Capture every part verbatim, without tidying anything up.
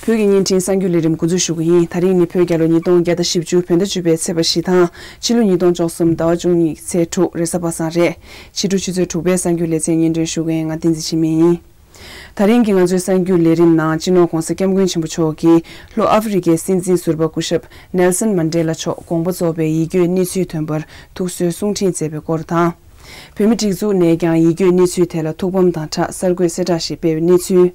བོད་ཀྱི་བརྙན་འཕྲིན་གསར་འགྱུར་ལས་རིམ་འགོ་འཛུགས་ཞུ་གི་ཡིན། དེ་རིང་ནི་བོད་རྒྱལ་ལོ་ཉིས་སྟོང་བརྒྱ་དང་བཞི་བཅུ་བོད་ཟླ་བཅུ་པའི་ཚེས་པ་བཞི་དང་ཕྱི་ལོ་ཉིས་སྟོང་བཅུ་གསུམ་ཟླ་བ་བཅུ་གཉིས་ཚེས་དྲུག་རེས་གཟའ་པ་སངས་རེད། ཕྱི་དྲོ་ཆུ་ཚོད་དྲུག་པའི་གསར་འགྱུར་ལེ་ཚན་སྙན་སྒྲོན་ཞུ་གི་ཡིན། ང་བསྟན་འཛིན་འཆི་མེད་ཡིན། དེ་རིང་གི་ང་ཚོའི་གསར་འགྱུར་ལས་རིམ་ནང་སྤྱི་ནོར་༧གོང་ས་༧སྐྱབས་མགོན་ཆེན་པོ་མཆོག་གིས་ལྷོ་ཨ་ཧྥེ་རི་ཁའི་སྲིད་འཛིན་ཟུར་པ་སྐུ་ཞབས་ནེལ་སན་མན་ཌེ་ལ་མཆོག་དགོངས་པ་རྫོགས་པའི་ཡིད་སྐྱོའི་གནས་ཚུལ་ཐོན་པར་ཐུགས་གསོའི་གསུང་འཕྲིན་མཛད་པའི་སྐོར་དང་། བོད་མིའི་སྒྲིག་འཛུགས་ནས་ཀྱང་ཡིད་སྐྱོའི་གནས་ཚུལ་དེ་ལ་ཐུགས་ཕམ་དང་སྦྲགས་གསར་འགོད་གསལ་བསྒྲགས་ཤིག་སྤེལ་བའི་གནས་ཚུལ།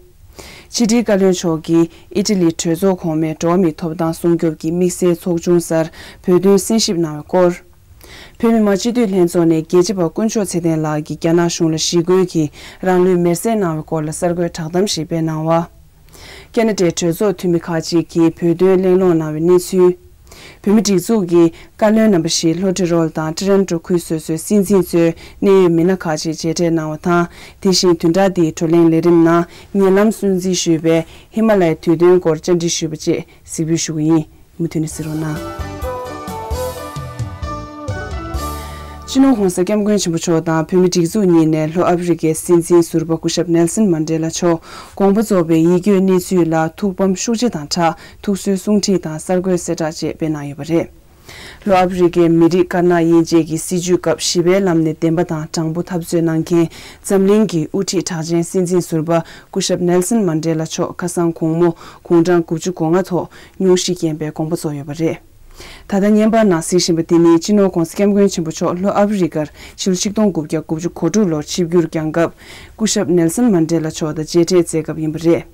ཕྱི་དྲིལ་བཀའ་བློན་མཆོག་གིས་ཨི་ཊ་ལི་གྲོས་ཚོགས་གོང་མའི་འགྲོ་བ་མིའི་ཐོབ་ཐང་སྲུང་སྐྱོབ་ཀྱི་དམིགས་བསལ་ཚོགས་ཆུང་སར་བོད་དོན་གསན་ཞིབ་གནང་བའི་སྐོར། བོད་མི་མང་སྤྱི་འཐུས་ལྷན་ཚོགས་ནས་རྒྱལ་གཅེས་པ་དཀོན་མཆོག་ཚེ་བརྟན་ལགས་ཀྱིས་རྒྱ་ནག་གཞུང་ལ་ཞི་རྒོལ་གྱིས་རང་ལུས་མེར་སྲེག་གནང་བའི་སྐོར་ལ་གསར་འགོད་བསྒྲགས་གཏམ་ཞིག་སྤེལ་གནང་བ། ཁེ་ན་ཌའི་གྲོས་ཚོགས་འཐུས་མི་ཁག་ཅིག་གིས་བོད་དོན་གླེང་སློང་གནང་བའི་གནས་ཚུལ། བོད་མིའི་སྒྲིག་འཛུགས་ཀྱི་བཀའ་བློན་རྣམ་པ་ཞིག་ལྷོ་ཏི་རོལ་དང་ཊི་རོན་ཊོ་ཁུལ་སོ་སོའི་སྲིད་འཛིན་གཙོས་གནད་ཡོད་མི་སྣ་ཁག་ཅིག་མཇལ་འཕྲད་གནང་བ་དང་། དེ་བཞིན་བདུན་ཕྲག་འདིའི་བགྲོ་གླེང་ལས་རིམ་ནང་ཉེ་ལམ་སྲུང་བརྩི་ཞུས་པའི་ཧི་མ་ལ་ཡའི་དུས་སྟོན་སྐོར་བཅར་འདྲི་ཞུས་པ་བཅས་གཟིགས་འབུལ་ཞུ་གི་ཡིན། མུ་མཐུད་ནས་གཟིགས་རོགས་གནང་། སྤྱི་ནོར་༧གོང་ས་༧སྐྱབས་མགོན་ཆེན་པོ་མཆོག་དང་བོད་མིའི་སྒྲིག་འཛུགས་གཉིས་ནས་ལྷོ་ཨ་ཧྥེ་རི་ཁའི་སྲིད་འཛིན་ཟུར་པ་སྐུ་ཞབས་ནེལ་སན་མན་ཌེ་ལ་མཆོག་དགོངས་པ་རྫོགས་པའི་ཡིད་སྐྱོའི་གནས་ཚུལ་ལ་ཐུགས་ཕམ་ཤུགས་ཆེ་དང་སྦྲགས་ཐུགས་གསོའི་གསུང་འཕྲིན་དང་གསར་འགོད་གསལ་བསྒྲགས་བཅས་སྤེལ་གནང་ཡོད་པ་རེད། ལྷོ་ཨ་ཧྥེ་རི་ཁའི་མི་རིགས་དཀར་ནག་དབྱེ་འབྱེད་ཀྱི་སྲིད་བྱུས་སྐབས་ཞི་བའི་ལམ་ནས་བདེན་པ་དང་དྲང་པོ་འཐབ་རྩོད་གནང་མཁན་འཛམ་གླིང་གི་དབུ་ཁྲིད་གྲགས་ཅན་སྲིད་འཛིན་ཟུར་པ་སྐུ་ཞབས་ནེལ་སན་མན་ཌེ་ལ་མཆོག་ཁ་སང་དགོང་མོ་དགུང་གྲངས་དགུ་བཅུ་གོ་ལྔ་ཐོག་སྙུང་གཞི་རྐྱེན་པས་དགོངས་པ་རྫོགས་ཡོད་པ་རེད། ད་ལྟ་བརྙན་པར་ནང་གཟིགས་བཞིན་པ་འདི་ནི་སྤྱི་ནོར་༧གོང་ས་༧སྐྱབས་མགོན་ཆེན་པོ་མཆོག་ལྷོ་ཨ་ཧྥེ་རི་ཁར་ཕྱི་ལོ་ཆིག་སྟོང་དགུ་བརྒྱ་དགུ་བཅུ་གོ་དྲུག་ལོར་ཆིབས་བསྒྱུར་བསྐྱངས་སྐབས་སྐུ་ཞབས་ནེལ་སན་མན་ཌེ་ལ་མཆོག་དང་མཇལ་འཕྲད་མཛད་སྐབས་ཡིན་པ་རེད།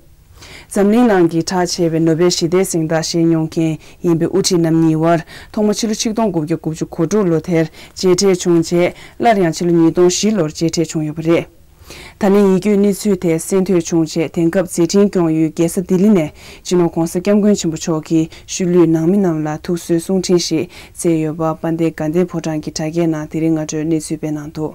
འཛམ་གླིང་ནང་གི་གྲགས་ཆེ་བའི་ནོ་བེལ་ཞི་བདེའི་གཟེངས་རྟགས་བཞེས་མྱོང་མཁན་ཡིན་པའི་དབུ་ཁྲིད་རྣམ་གཉིས་དབར་ཐོག་མ་ཕྱི་ལོ་ཆིག་སྟོང་དགུ་བརྒྱ་དགུ་བཅུ་གོ་དྲུག་ལོ་དེར་མཇལ་འཕྲད་བྱུང་རྗེས་སླར་ཡང་ཕྱི་ལོ་ཉིས་སྟོང་བཞི་ལོར་མཇལ་འཕྲད་བྱུང་ཡོད་པ་རེད། ད་ལན་ཡིད་སྐྱོའི་གནས་ཚུལ་དེ་གསན་ཐོས་བྱུང་རྗེས་དེང་སྐབས་མཛད་འཕྲིན་སྐྱོང་ཡུལ་རྒྱལ་ས་ལྡི་ལི་ནས་སྤྱི་ནོར་༧གོང་ས་༧སྐྱབས་མགོན་ཆེན་པོ་མཆོག་གིས་ཤུལ་ལུས་ནང་མི་རྣམས་ལ་ཐུགས་གསོའི་གསུང་འཕྲིན་ཞིག་བསྩལ་ཡོད་པ་དཔལ་ལྡན་དགའ་ལྡན་ཕོ་བྲང་གི་དྲ་རྒྱའི་ནང་དེ་རིང་སྔ་དྲོའི་གནས་ཚུལ་སྤེལ་གནང་འདུག་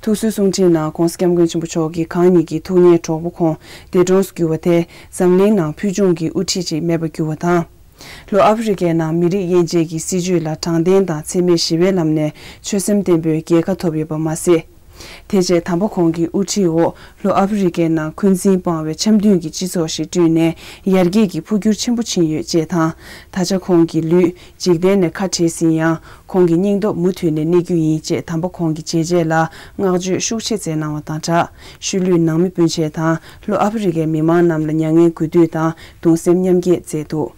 ཐུགས་གསོའི་གསུང་འཕྲིན་ནང་༧གོང་ས་༧སྐྱབས་མགོན་ཆེན་པོ་མཆོག་གིས་གང་ཉིད་ཀྱི་ཐུགས་མཉེས་གྲོགས་པོ་ཁོང་འདས་གྲོངས་སུ་གྱུར་བ་དེས་འཛམ་གླིང་ནང་ཕུལ་བྱུང་གི་དབུ་ཁྲིད་ཅིག་མེད་པར་གྱུར་བ་དང་། ལྷོ་ཨ་ཧྥེ་རི་ཁའི་ནང་མི་རིགས་དབྱེ་འབྱེད་ཀྱི་སྲིད་བྱུས་ལ་དྲང་བདེན་དང་འཚེ་མེད་ཞི་བའི་ལམ་ནས་ཆོད་སེམས་བརྟན་པོས་རྒྱལ་ཁ་ཐོབ་ཡོད་པ་མ་ཟད། དེ་རྗེས་དམ་པ་ཁོང་གི་དབུ་ཁྲིད་འོག་ལྷོ་ཨ་ཧྥེ་རི་ཁའི་ནང་འཁོན་འཛིན་སྤངས་པའི་འཆམ་མཐུན་གྱི་སྤྱི་ཚོགས་ཤིག་བསྐྲུན་ནས་ཡར་རྒྱས་ཀྱི་འཕོ་འགྱུར་ཆེན་པོ་ཕྱིན་ཡོད་ཅེས་དང་། ད་ཆ་ཁོང་གི་ལུས་འཇིག་རྟེན་ནས་ཁ་བྲལ་ཟིན་ཡང་། ཁོང་གི་སྙིང་སྟོབས་མུ་མཐུད་ནས་གནས་རྒྱུ་ཡིན་ཅེས་དམ་པ་ཁོང་གི་བྱས་རྗེས་ལ་བསྔགས་བརྗོད་ཤུགས་ཆེ་མཛད་གནང་བ་དང་སྦྲགས། ཤུལ་ལུས་ནང་མི་སྤུན་མཆེད་དང་ལྷོ་ཨ་ཧྥེ་རི་ཁའི་མི་མང་རྣམས་ལ་མྱ་ངན་གུས་འདུད་དང་གདུང་སེམས་མཉམ་སྐྱེད་མཛད་འདུག་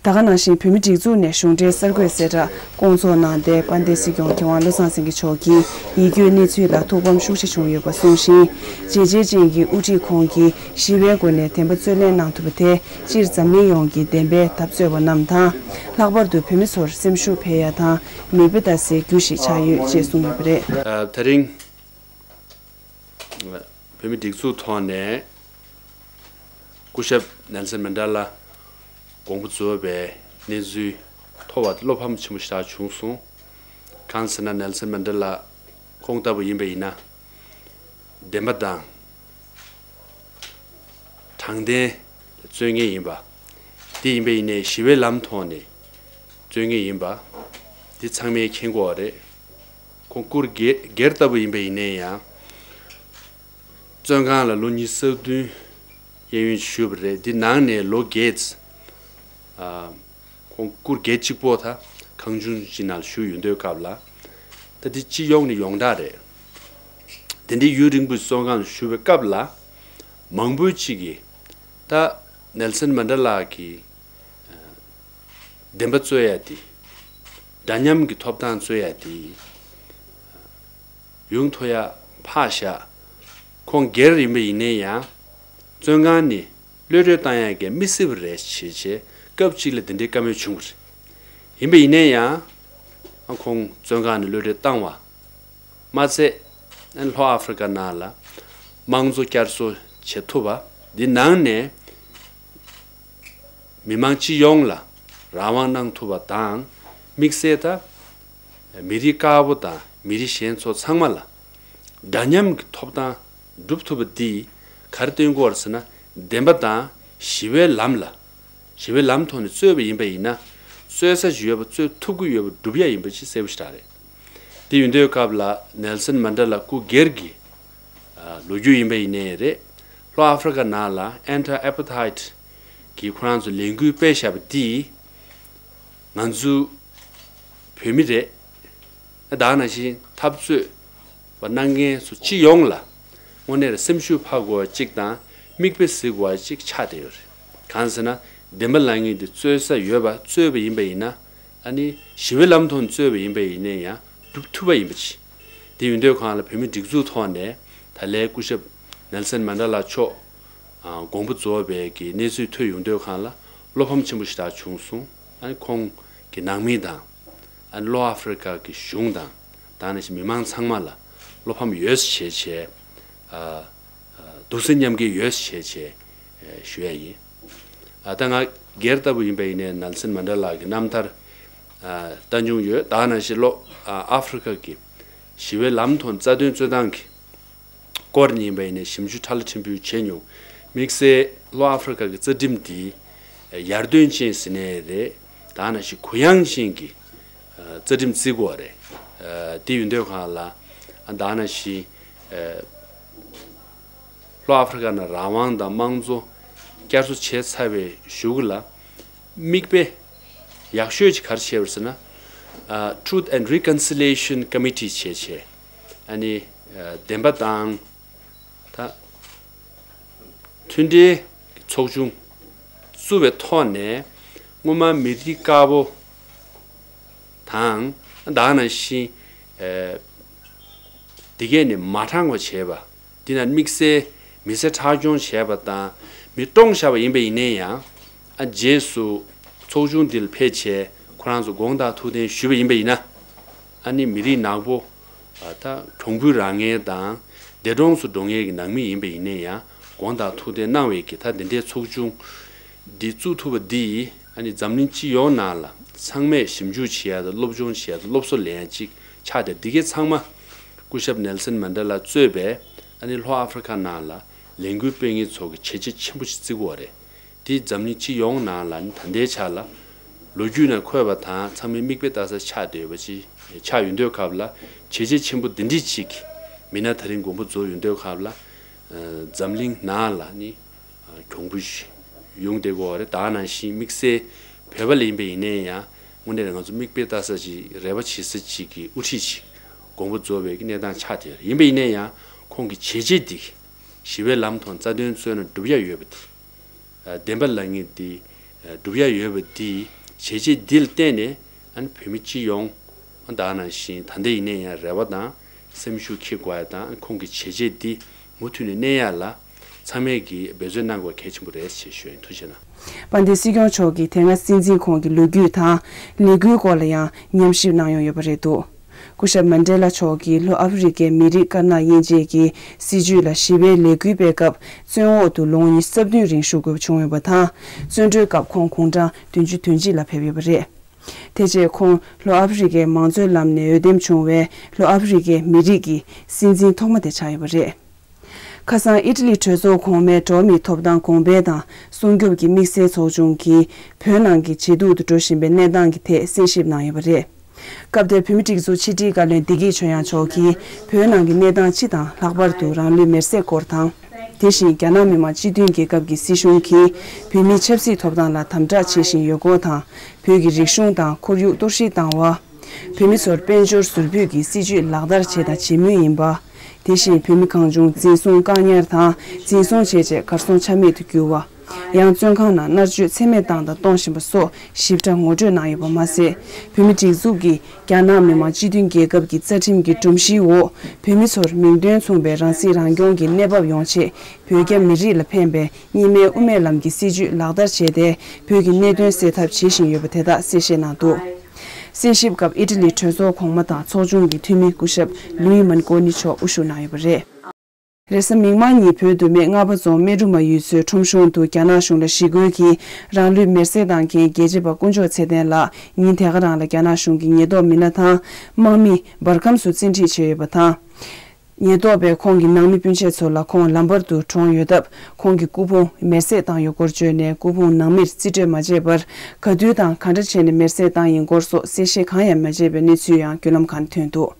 ད་ག་ནང་བཞིན་བོད་མིའི་སྒྲིག་འཛུགས་ནས་གཞུང་འབྲེལ་གསར་འགོད་གསལ་བསྒྲགས་བསྐྱངས་ཚོགས་གནང་སྟེ་དཔལ་ལྡན་སྲིད་སྐྱོང་མཁས་དབང་བློ་བཟང་སེང་གེ་མཆོག་གིས་ཡིད་སྐྱོའི་གནས་ཚུལ་ལ་ཐུགས་ཕམ་ཤུགས་ཆེ་བྱུང་ཡོད་པ་གསུངས་ཤིང་། བྱས་རྗེས་ཅན་གྱི་དབུ་ཁྲིད་ཁོང་གིས་ཞི་བའི་སྒོ་ནས་བདེན་པ་རྩོད་ལེན་གནང་ཐུབ་པ་དེ་སྤྱིར་འཛམ་གླིང་ཡོངས་ཀྱི་བདེན་པའི་འཐབ་རྩོད་པ་རྣམས་དང་། ལྷག་པར་དུ་བོད་མི་ཚོར་སེམས་ཤུགས་འཕེལ་ཡ་དང་མིག་དཔེ་ལྟ་སའི་རྒྱུ་ཞིག་ཆགས་ཡོད་ཅེས་གསུངས་ཡོད་པ་རེད། ཨ། དེ་རིང་བོད་མི་སྒྲིག་འཛུགས་ཐོག་ནས་སྐུ་ཞབས་ནེལ་སན་མན་ཌེ་ལ་དགོངས་པ་རྫོགས་པའི་གནས་ཚུལ་ཐོས་པ་དེ་བློ་ཕམ་ཆེན་པོ་ཞིག་བྱུང་སོང་། གང་ཟེར་ན་ནེལ་སན་མན་ཌེ་ལ་ཁོང་ལྟ་བུ་ཡིན་པ་ཡིན་ན། བདེན་པ་དང་། དྲང་བདེན་ལ་རྩོད་མཁན་ཡིན་པ། དེ་ཡིན་པ་ཡིན་ནའི་ཞི་བའི་ལམ་ཐོག་ནས་རྩོད་མཁན་ཡིན་པ། འདི་ཚང་མས་མཁྱེན་གྱི་ཡོད་རེད། ཁོང་སྐུ་སྒེར་སྒེར་ལྟ་བུ་ཡིན་པ་ཡིན་ནའི་ཡང་། བཙོན་ཁང་ལ་ལོ་ཉི་ཤུ་རྩ་བདུན་གཡས་གཡོན་བཞུགས་པ་རེད། འདི་ནང་ནས་ལོ་བརྒྱད། ཨ། ཁོང་སྐུ་སྒེར་གཅིག་པོ་ད་གང་བྱུང་ཅིག་ནང་བཞུགས་ཡོང་དུས་སྐབས་ལ། ད་འདི་སྤྱི་ཡོངས་ནས་ཡོངས་གྲགས་རེད། དེ་འདྲའི་ཡུན་རིང་པོའི་བཙོན་ཁང་ལ་བཞུགས་པའི་སྐབས་ལ། མང་པོ་ཅིག་གིས་ད་ནེལ་སན་མན་ཌེ་ལ་གི་བདེན་པ་རྩོད་ཡ་དེ། འདྲ་མཉམ་གྱི་ཐོབ་ཐང་རྩོད་ཡ་དེ། ཡོང་ཐུབ་ཡ་ཕར་བཞག་ཁོང་སྒེར་ཡིན་པ་ཡིན་ནའི་ཡང་། བཙོན་ཁང་ནས་གློད་གྲོལ་བཏང་ཡ་གི་མི་སྲིད་པ་རེད་ཞེས་བྱས་སྐབས་གཅིག་ལ་དེ་འདྲའི་བཀའ་མོལ་བྱུང་བ་རེད། ཡིན་པ་ཡིན་ནའི་ཡང་། ཁོང་བཙོན་ཁང་ནས་གློད་གྲོལ་བཏང་བ། མ་ཚད། ལྷོ་ཨ་ཧྥེ་རི་ཁ་ནང་ལ་དམངས་གཙོ་བསྐྱར་གསོ་བྱེད་ཐུབ་པ། འདི་ནང་ནས་མི་མང་སྤྱི་ཡོངས་ལ་རང་དབང་གནང་ཐུབ་པ་དང་། དམིགས་བསལ་ད་མི་རིགས་དཀར་པོ་དང་མི་རིགས་གཞན་ཚོ་ཚང་མ་ལ་འདྲ་མཉམ་གྱི་ཐོབ་ཐང་སྒྲུབ་ཐུབ་པ་འདི་ག་རེ་སྟོན་གྱི་ཡོད་རེད་ཟེར་ན། བདེན་པ་དང་ཞི་བའི་ལམ་ལ། ཞི་བའི་ལམ་ཐོག་ནས་རྩོད་པ་ཡིན་པ་ཡིན་ན། རྩོད་ས་ཅིག་ཡོད་པ། རྩོད་ཐུབ་ཀྱི་ཡོད་པ། སྒྲུབ་ཡ་ཡིན་པ་ཅིག་གསལ་པོ་ཞེ་དྲག་རེད། དེ་ཡིན་དུས་སྐབས་ལ་ནེལ་སན་མན་ཌེ་ལ་སྐུ་སྒེར་གྱི་ལོ་རྒྱུས་ཡིན་པ་ཡིན་ནའི་རེད། ལྷོ་ཨ་ཧྥེ་རི་ཁ་ནང་ལ་ཨན་ཊི་ཨ་པ་ཐའིཌ་ གིས་ཁོ་རང་ཚོ་ལས་འགུལ་སྤེལ་བཞག་པ་འདིས། ང་ཚོ་བོད་མི་རེད། ད་ག་ནང་བཞིན་འཐབ་རྩོད་པ་གནང་མཁན་ཚོ་སྤྱི་ཡོངས་ལ་དངོས་གནས་རེད། སེམས་ཤུགས་འཕར་དགོས་པ་གཅིག་དང་། མིག་དཔེ་གཟིགས་དགོས་པ་གཅིག་ཆགས་བསྡད་ཡོད་རེད། གང་ཟེར་ན། བདེན་པ་ལབ་མཁན་དེ་རྩོད་ས་ཡོད་པ་རྩོད་པ་ཡིན་པ་ཡིན་ན། ཨ་ནི་ཞི་བའི་ལམ་ཐོག་རྩོད་པ་ཡིན་པ་ཡིན་ན་ཡང་སྒྲུབ་ཐུབ་པ་ཡིན་པ་ཅིག་དེ་ཡིན་དུས་གང་ལ་བོད་མི་སྒྲིག་འཛུགས་ཐོག་ནས་ད་ལན་སྐུ་ཞབས་ནེལ་སན་མན་ཌེ་ལ་མཆོག་ཨ་དགོངས་པ་རྫོགས་པའི་གི་གནས་ཚུལ་ཐོས་ཡོང་དུས་གང་ལ་བློ་ཕམ་ཆེན་པོ་ཞེ་དྲག་བྱུང་སོང་། ཨ་ནི་ཁོང་གི་ནང་མི་དང་། ཨ་ནི་ལྷོ་ཨ་ཧྥི་རི་ཀ་གི་གཞུང་དང་། ད་ནང་བཞིན་མི་མང་ཚང་མ་ལ་བློ་ཕམ་ཡོད་བྱས་བྱས། ཨ་ཨ་སྡུག་སེམས་མཉམ་སྐྱེད་ཡོད་བྱས་བྱས་ཨ་ཞུ་ཡ་ཡིན། ཨ་ད་ང་སྒེར་ལྟ་བུ་ཡིན་པ་ཡིན་ནའི་ནེལ་སན་མན་ཌེ་ལ་གི་རྣམ་ཐར་ཨ་ལྟ་མྱོང་ཡོད། ད་ནང་བཞིན་ལྷོ་ཨ་ཨ་ཧྥི་རི་ཀ་གི་ཞི་བའི་ལམ་ཐོག་རྩ་དོན་རྩོད་སྟངས་ཀྱི་སྐོར་ནས་ཡིན་པ་ཡིན་ནའི་ཞིབ་འཇུག་ཕྲ་ལ་ཕྲན་བུ་བྱས་མྱོང་། དམིགས་བསལ་ལྷོ་ཨ་ཧྥི་རི་ཀ་གི་རྩ་ཁྲིམས་འདི་ཡར་ཐོན་ཅན་ཟེར་ནའི་རེད། ད་ནང་བཞིན་གུ་ཡངས་ཅན་གྱི་རྩ་ཁྲིམས་བརྩི་དགོས་པ་རེད། དེ་ཡིན་དུས་གང་ལ་ད་ནང་བཞིན་ལྷོ་ཨ་ཧྥི་རི་ཀ་ནང་རང་དབང་དང་དམངས་གཙོ་བསྐྱར་གསོ་བྱས་ཚར་བའི་གཞུག་ལ། མིག་དཔེ་ཡག་ཤོས་ཅིག་ག་རེ་བྱས་པ་རེད་ཟེར་ན། ཨ་Truth and Reconciliation Committee བྱས་བྱས། ཨ་ནི་ཨ་བདེན་པ་དང་ད་མཐུན་སྒྲིལ་ཚོགས་ཆུང་བཙུགས་པའི་ཐོག་ནས་སྔོན་མ་མི་རིགས་དཀར་པོ་དང་། ད་ག་ནང་བཞིན་ཨ་འདི་གས་ནས་མ་དྲང་བ་བྱས་པ། འདི་ན་དམིགས་བསལ་མི་ཚེ་ཁྲག་སྐྱོང་བྱས་པ་དང་མི་བཀྲོངས་བཞག་པ་ཡིན་པ་ཡིན་ནའི་ཡང་། ཨ་རྗེས་སུ་ཚོགས་ཆུང་འདི་ལ་ཕེབས་བྱས་ཁོ་རང་ཚོ་དགོངས་དག་ཐུགས་བདེན་ཞུས་པ་ཡིན་པ་ཡིན་ན། ཨ་ནི་མི་རིགས་ནག་པོ་ཨ་ད་གྱོང་གུན་རག་མཁན་དང་འདས་གྲོངས་སུ་འགྲོ་མཁན་གྱི་ནང་མི་ཡིན་པ་ཡིན་ནའི་ཡང་དགོངས་དག་ཐུགས་བདེན་གནང་བའི་གི་ད་འདི་འདྲའི་ཚོགས་ཆུང་འདི་བཙུགས་ཐུབ་པ་འདི་ཨ་ནི་འཛམ་གླིང་སྤྱི་ཡོངས་ནང་ལ་ཚང་མས་ཞིབ་འཇུག་བྱེད་ཡ་དང་སློབ་སྦྱོང་བྱེད་ཡ་དང་སློབ་གསོ་ལེན་ཡ་གཅིག་ཆགས་ཏེ། འདི་གའི་ཚང་མ་སྐུ་ཞབས་ནེལ་སན་མན་ཌེ་ལ་གཙོས་པའི་ཨ་ནི་ལྷོ་ཨ་ཧྥི་རི་ཀ་ནང་ལ་ལས་འགུལ་སྤེལ་མཁན་ཚོ་གི་བྱས་རྗེས་ཆེན་པོ་ཞིག་བརྩི་དགོས་པ་རེད། དེ་འཛམ་གླིང་སྤྱི་ཡོངས་ནང་ལ་ནི་ད་ལྟའི་ཆ་ལ་ལོ་རྒྱུས་ནང་འཁོད་པ་དང་ཚང་མའི་མིག་དཔེ་ལྟ་ས་ཆགས་བསྡད་ཡོད་པ་ཅིག་ཆགས་ཡོང་དུས་སྐབས་ལ་བྱས་རྗེས་ཆེན་པོ་འདི་འདྲ་ཅིག་མིན་ན་ད་རིང་དགོངས་པ་རྫོགས་ཡོང་དུས་སྐབས་ལ་འཛམ་གླིང་ནང་ལ་ནི་གྱོང་པོ་ཞིག་ཡོང་བསྡད་ཀྱི་ཡོད་རེད། ད་ག་ནང་བཞིན་དམིགས་བསལ་བོད་པ་ལ་ཡིན་པ་ཡིན་ནའི་ཡང་དངོས་གནས་ང་ཚོ་མིག་དཔེ་ལྟ་ས་ཅིག་རེ་བ་བྱེད་ས་ཅིག་གི་དབུ་ཁྲིད་ཅིག་དགོངས་པ་རྫོགས་པའི་གི་གནས་སྟངས་ཆགས་བསྡད་ཡོད་རེད། ཡིན་པ་ཡིན་ནའི་ཡང་ཁོང་གི་བྱས་རྗེས་འདི་ཞི་བའི་ལམ་ཐོག་རྩ་དོན་རྩོད་ན་སྒྲུབ་ཡ་ཡོད་པ་དེ། བདེན་པ་ལབ་མཁན་འདི་སྒྲུབ་ཡ་ཡོད་པ་འདི་བྱས་རྗེས་འདི་ལ་བརྟེན་ནས་ཨ་ནི་བོད་མི་སྤྱི་ཡོངས་ད་ག་ནང་བཞིན་ད་ལྟ་ཡིན་ནའི་ཡང་རེ་བ་དང་སེམས་ཤུགས་འཁྱེར་དགོས་ཡ་དང་། ཁོང་གི་བྱས་རྗེས་འདི་མུ་མཐུད་ནས་གནས་ཡ་ལ་ཚང་མས་ཀྱིས་འབད་བརྩོན་གནང་དགོས་གལ་ཆེན་པོ་རེད་ཅེས་ཞུ་ཡིན། ཐུགས་རྗེ་གནང་། དཔལ་ལྡན་སྲིད་སྐྱོང་མཆོག་གིས་དེ་སྔ་སྲིད་འཛིན་ཁོང་གི་ལོ་རྒྱུས་དང་ལས་འགུལ་སྐོར་ལ་ཡང་ཉམས་ཞིབ་གནང་ཡོང་ཡོད་པ་རེད་འདུག་སྐུ་ཞབས་མན་ཌེ་ལ་མཆོག་གིས་ལྷོ་ཨ་ཧྥི་རི་ཀའི་མི་རིགས་དཀར་ནག་དབྱེ་འབྱེད་ཀྱི་སྲིད་བྱུས་ལ་ཞི་བའི་ལས་འགུལ་སྤེལ་སྐབས་བཙོན་འོག་ཏུ་ལོ་ངོ་ཉི་ཤུ་རྩ་བདུན་རིང་བཞུགས་དགོས་པ་བྱུང་ཡོད་པ་དང་། བཙོན་གྲོལ་སྐབས་ཁོང་དགུང་གྲངས་བདུན་ཅུ་དོན་གཅིག་ལ་ཕེབས་ཡོད་པ་རེད། དེ་རྗེས་ཁོང་ལྷོ་ཨ་ཧྥི་རི་ཀའི་མང་གཙོའི་ལམ་ནས་འོས་འདེམས་བྱུང་བའི་ལྷོ་ཨ་ཧྥི་རི་ཀའི་མི་རིགས་ཀྱི་སྲིད་འཛིན་ཐོག་མ་དེ་ཆགས་ཡོད་པ་རེད། ཁ་སང་ཨི་ཊ་ལི་གྲོས་ཚོགས་གོང་མའི་འགྲོ་བ་མིའི་ཐོབ་ཐང་གོང་འཕེལ་དང་སྲུང་སྐྱོབ་ཀྱི་དམིགས་བསལ་ཚོགས་ཆུང་གིས་བོད་ནང་གི་ཇེ་སྡུག་ཏུ་འགྲོ་བཞིན་པའི་གནས་སྟངས་ཀྱི་ཐད་གསན་ཞིབ་གནང་ཡོད་པ་རེད། སྐབས་དེར་བོད་མིའི་སྒྲིག་འཛུགས་ཕྱི་དྲིལ་བཀའ་བློན་བདེ་སྐྱིད་ཆོས་དབྱངས་མཆོག་གིས་བོད་ནང་གི་གནས་སྟངས་སྤྱི་དང་ལྷག་པར་དུ་རང་ལུས་མེར་སྲེག་སྐོར་དང་། དེ་བཞིན་རྒྱ་ནག་མི་དམངས་སྤྱི་མཐུན་རྒྱལ་ཁབ་ཀྱི་སྲིད་གཞུང་གིས་བོད་མིའི་ཆབ་སྲིད་ཐོབ་ཐང་ལ་དམ་དྲག་བྱེད་བཞིན་ཡོད་སྐོར་དང་། བོད་ཀྱི་རིག་གཞུང་དང་ཁོར་ཡུག་གཏོར་བཤིག་བཏང་བ། བོད་མི་ཚོར་དཔལ་འབྱོར་ཟུར་ཕུད་ཀྱི་སྲིད་ཇུས་ལག་བསྟར་བྱས་དང་བྱེད་མུས་ཡིན་པ། དེ་བཞིན་བོད་མི་གང་བྱུང་འཛིན་བཟུང་བཀག་ཉར་དང་འཛིན་བཟུང་བྱས་རྗེས་གར་སོང་ཆ་མེད་དུ་གྱུར་བ། ཡང་བཙོན་ཁང་ནང་མནར་གཅོད་ཚད་མེད་བཏང་དང་གཏོང་བཞིན་པ་སོགས་ཞིབ་ཕྲ་ངོ་སྤྲོད་གནང་ཡོད་པ་མ་ཟད། བོད་མིའི་སྒྲིག་འཛུགས་ཀྱིས་རྒྱ་ནག་མི་དམངས་སྤྱི་མཐུན་རྒྱལ་ཁབ་ཀྱི་རྩ་ཁྲིམས་ཀྱི་སྒྲོམ་གཞིའི་འོག་བོད་མི་ཚོར་མིང་དོན་མཚུངས་པའི་རང་སྲིད་རང་སྐྱོང་གི་གནས་བབ་ཡོང་ཆེད་བོད་རྒྱ་མི་རིགས་ལ་ཕན་པའི་གཉིས་སྨན་དབུ་མའི་ལམ་གྱི་སྲིད་བྱུས་ལག་བསྟར་བྱས་ཏེ། བོད་ཀྱི་གནད་དོན་སེལ་ཐབས་བྱེད་བཞིན་ཡོད་པ་དེ་དག་གསལ་བཤད་གནང་འདུག་གསན་ཞིབ་སྐབས་ཨི་ཊ་ལི་གྲོས་ཚོགས་གོང་མ་དང་ཚོགས་ཆུང་གི་འཐུས་མི་སྐུ་ཞབས་ལུའི་མན་ཀོ་ནི་མཆོག་དབུ་བཞུགས་གནང་ཡོད་པ་རེད། རེས་གཟའ་མིག་དམར་ཉིན་བོད་མདོ་སྨད་རྔ་པ་རྫོང་སྨད་རུ་མ་ཡུལ་ཚོའི་ཁྲོམ་གཞུང་དུ་རྒྱ་ནག་གཞུང་ལ་ཞི་རྒོལ་གྱིས་རང་ལུས་མེར་སྲེག་བཏང་མཁན་རྒྱལ་གཅེས་པ་དཀོན་མཆོག་ཚེ་བརྟན་ལགས་ཉིན་དེ་ག་རང་ལ་རྒྱ་ནག་གཞུང་གི་ཉེན་རྟོག་མི་སྣ་དང་དམག་མིས་འབར་ཁམས་སུ་བཙན་ཁྲིད་བྱས་ཡོད་པ་དང་། ཉེན་རྟོག་པས་ཁོང་གི་ནང་མི་སྤུན་མཆེད་ཚོ་ལ་ཁོང་ལམ་བར་དུ་གྲོངས་ཡོད་སྟབས། ཁོང་གི་སྐུ་ཕུང་མེར་སྲེག་བཏང་ཡོད་སྐོར་བརྗོད་ནས། སྐུ་ཕུང་ནང་མིར་རྩིས་སྤྲོད་མ་བྱས་པར་ག་དུས་དང་ག་འདྲ་བྱས་ནས་མེར་སྲེག་བཏང་ཡིན་སྐོར་སོགས་གསལ་བཤད་གང་ཡང་མ་བྱས་པའི་གནས་ཚུལ་ཡང་བརྒྱུད་ལམ་ཁག་ནས་ཐོན་འདུག་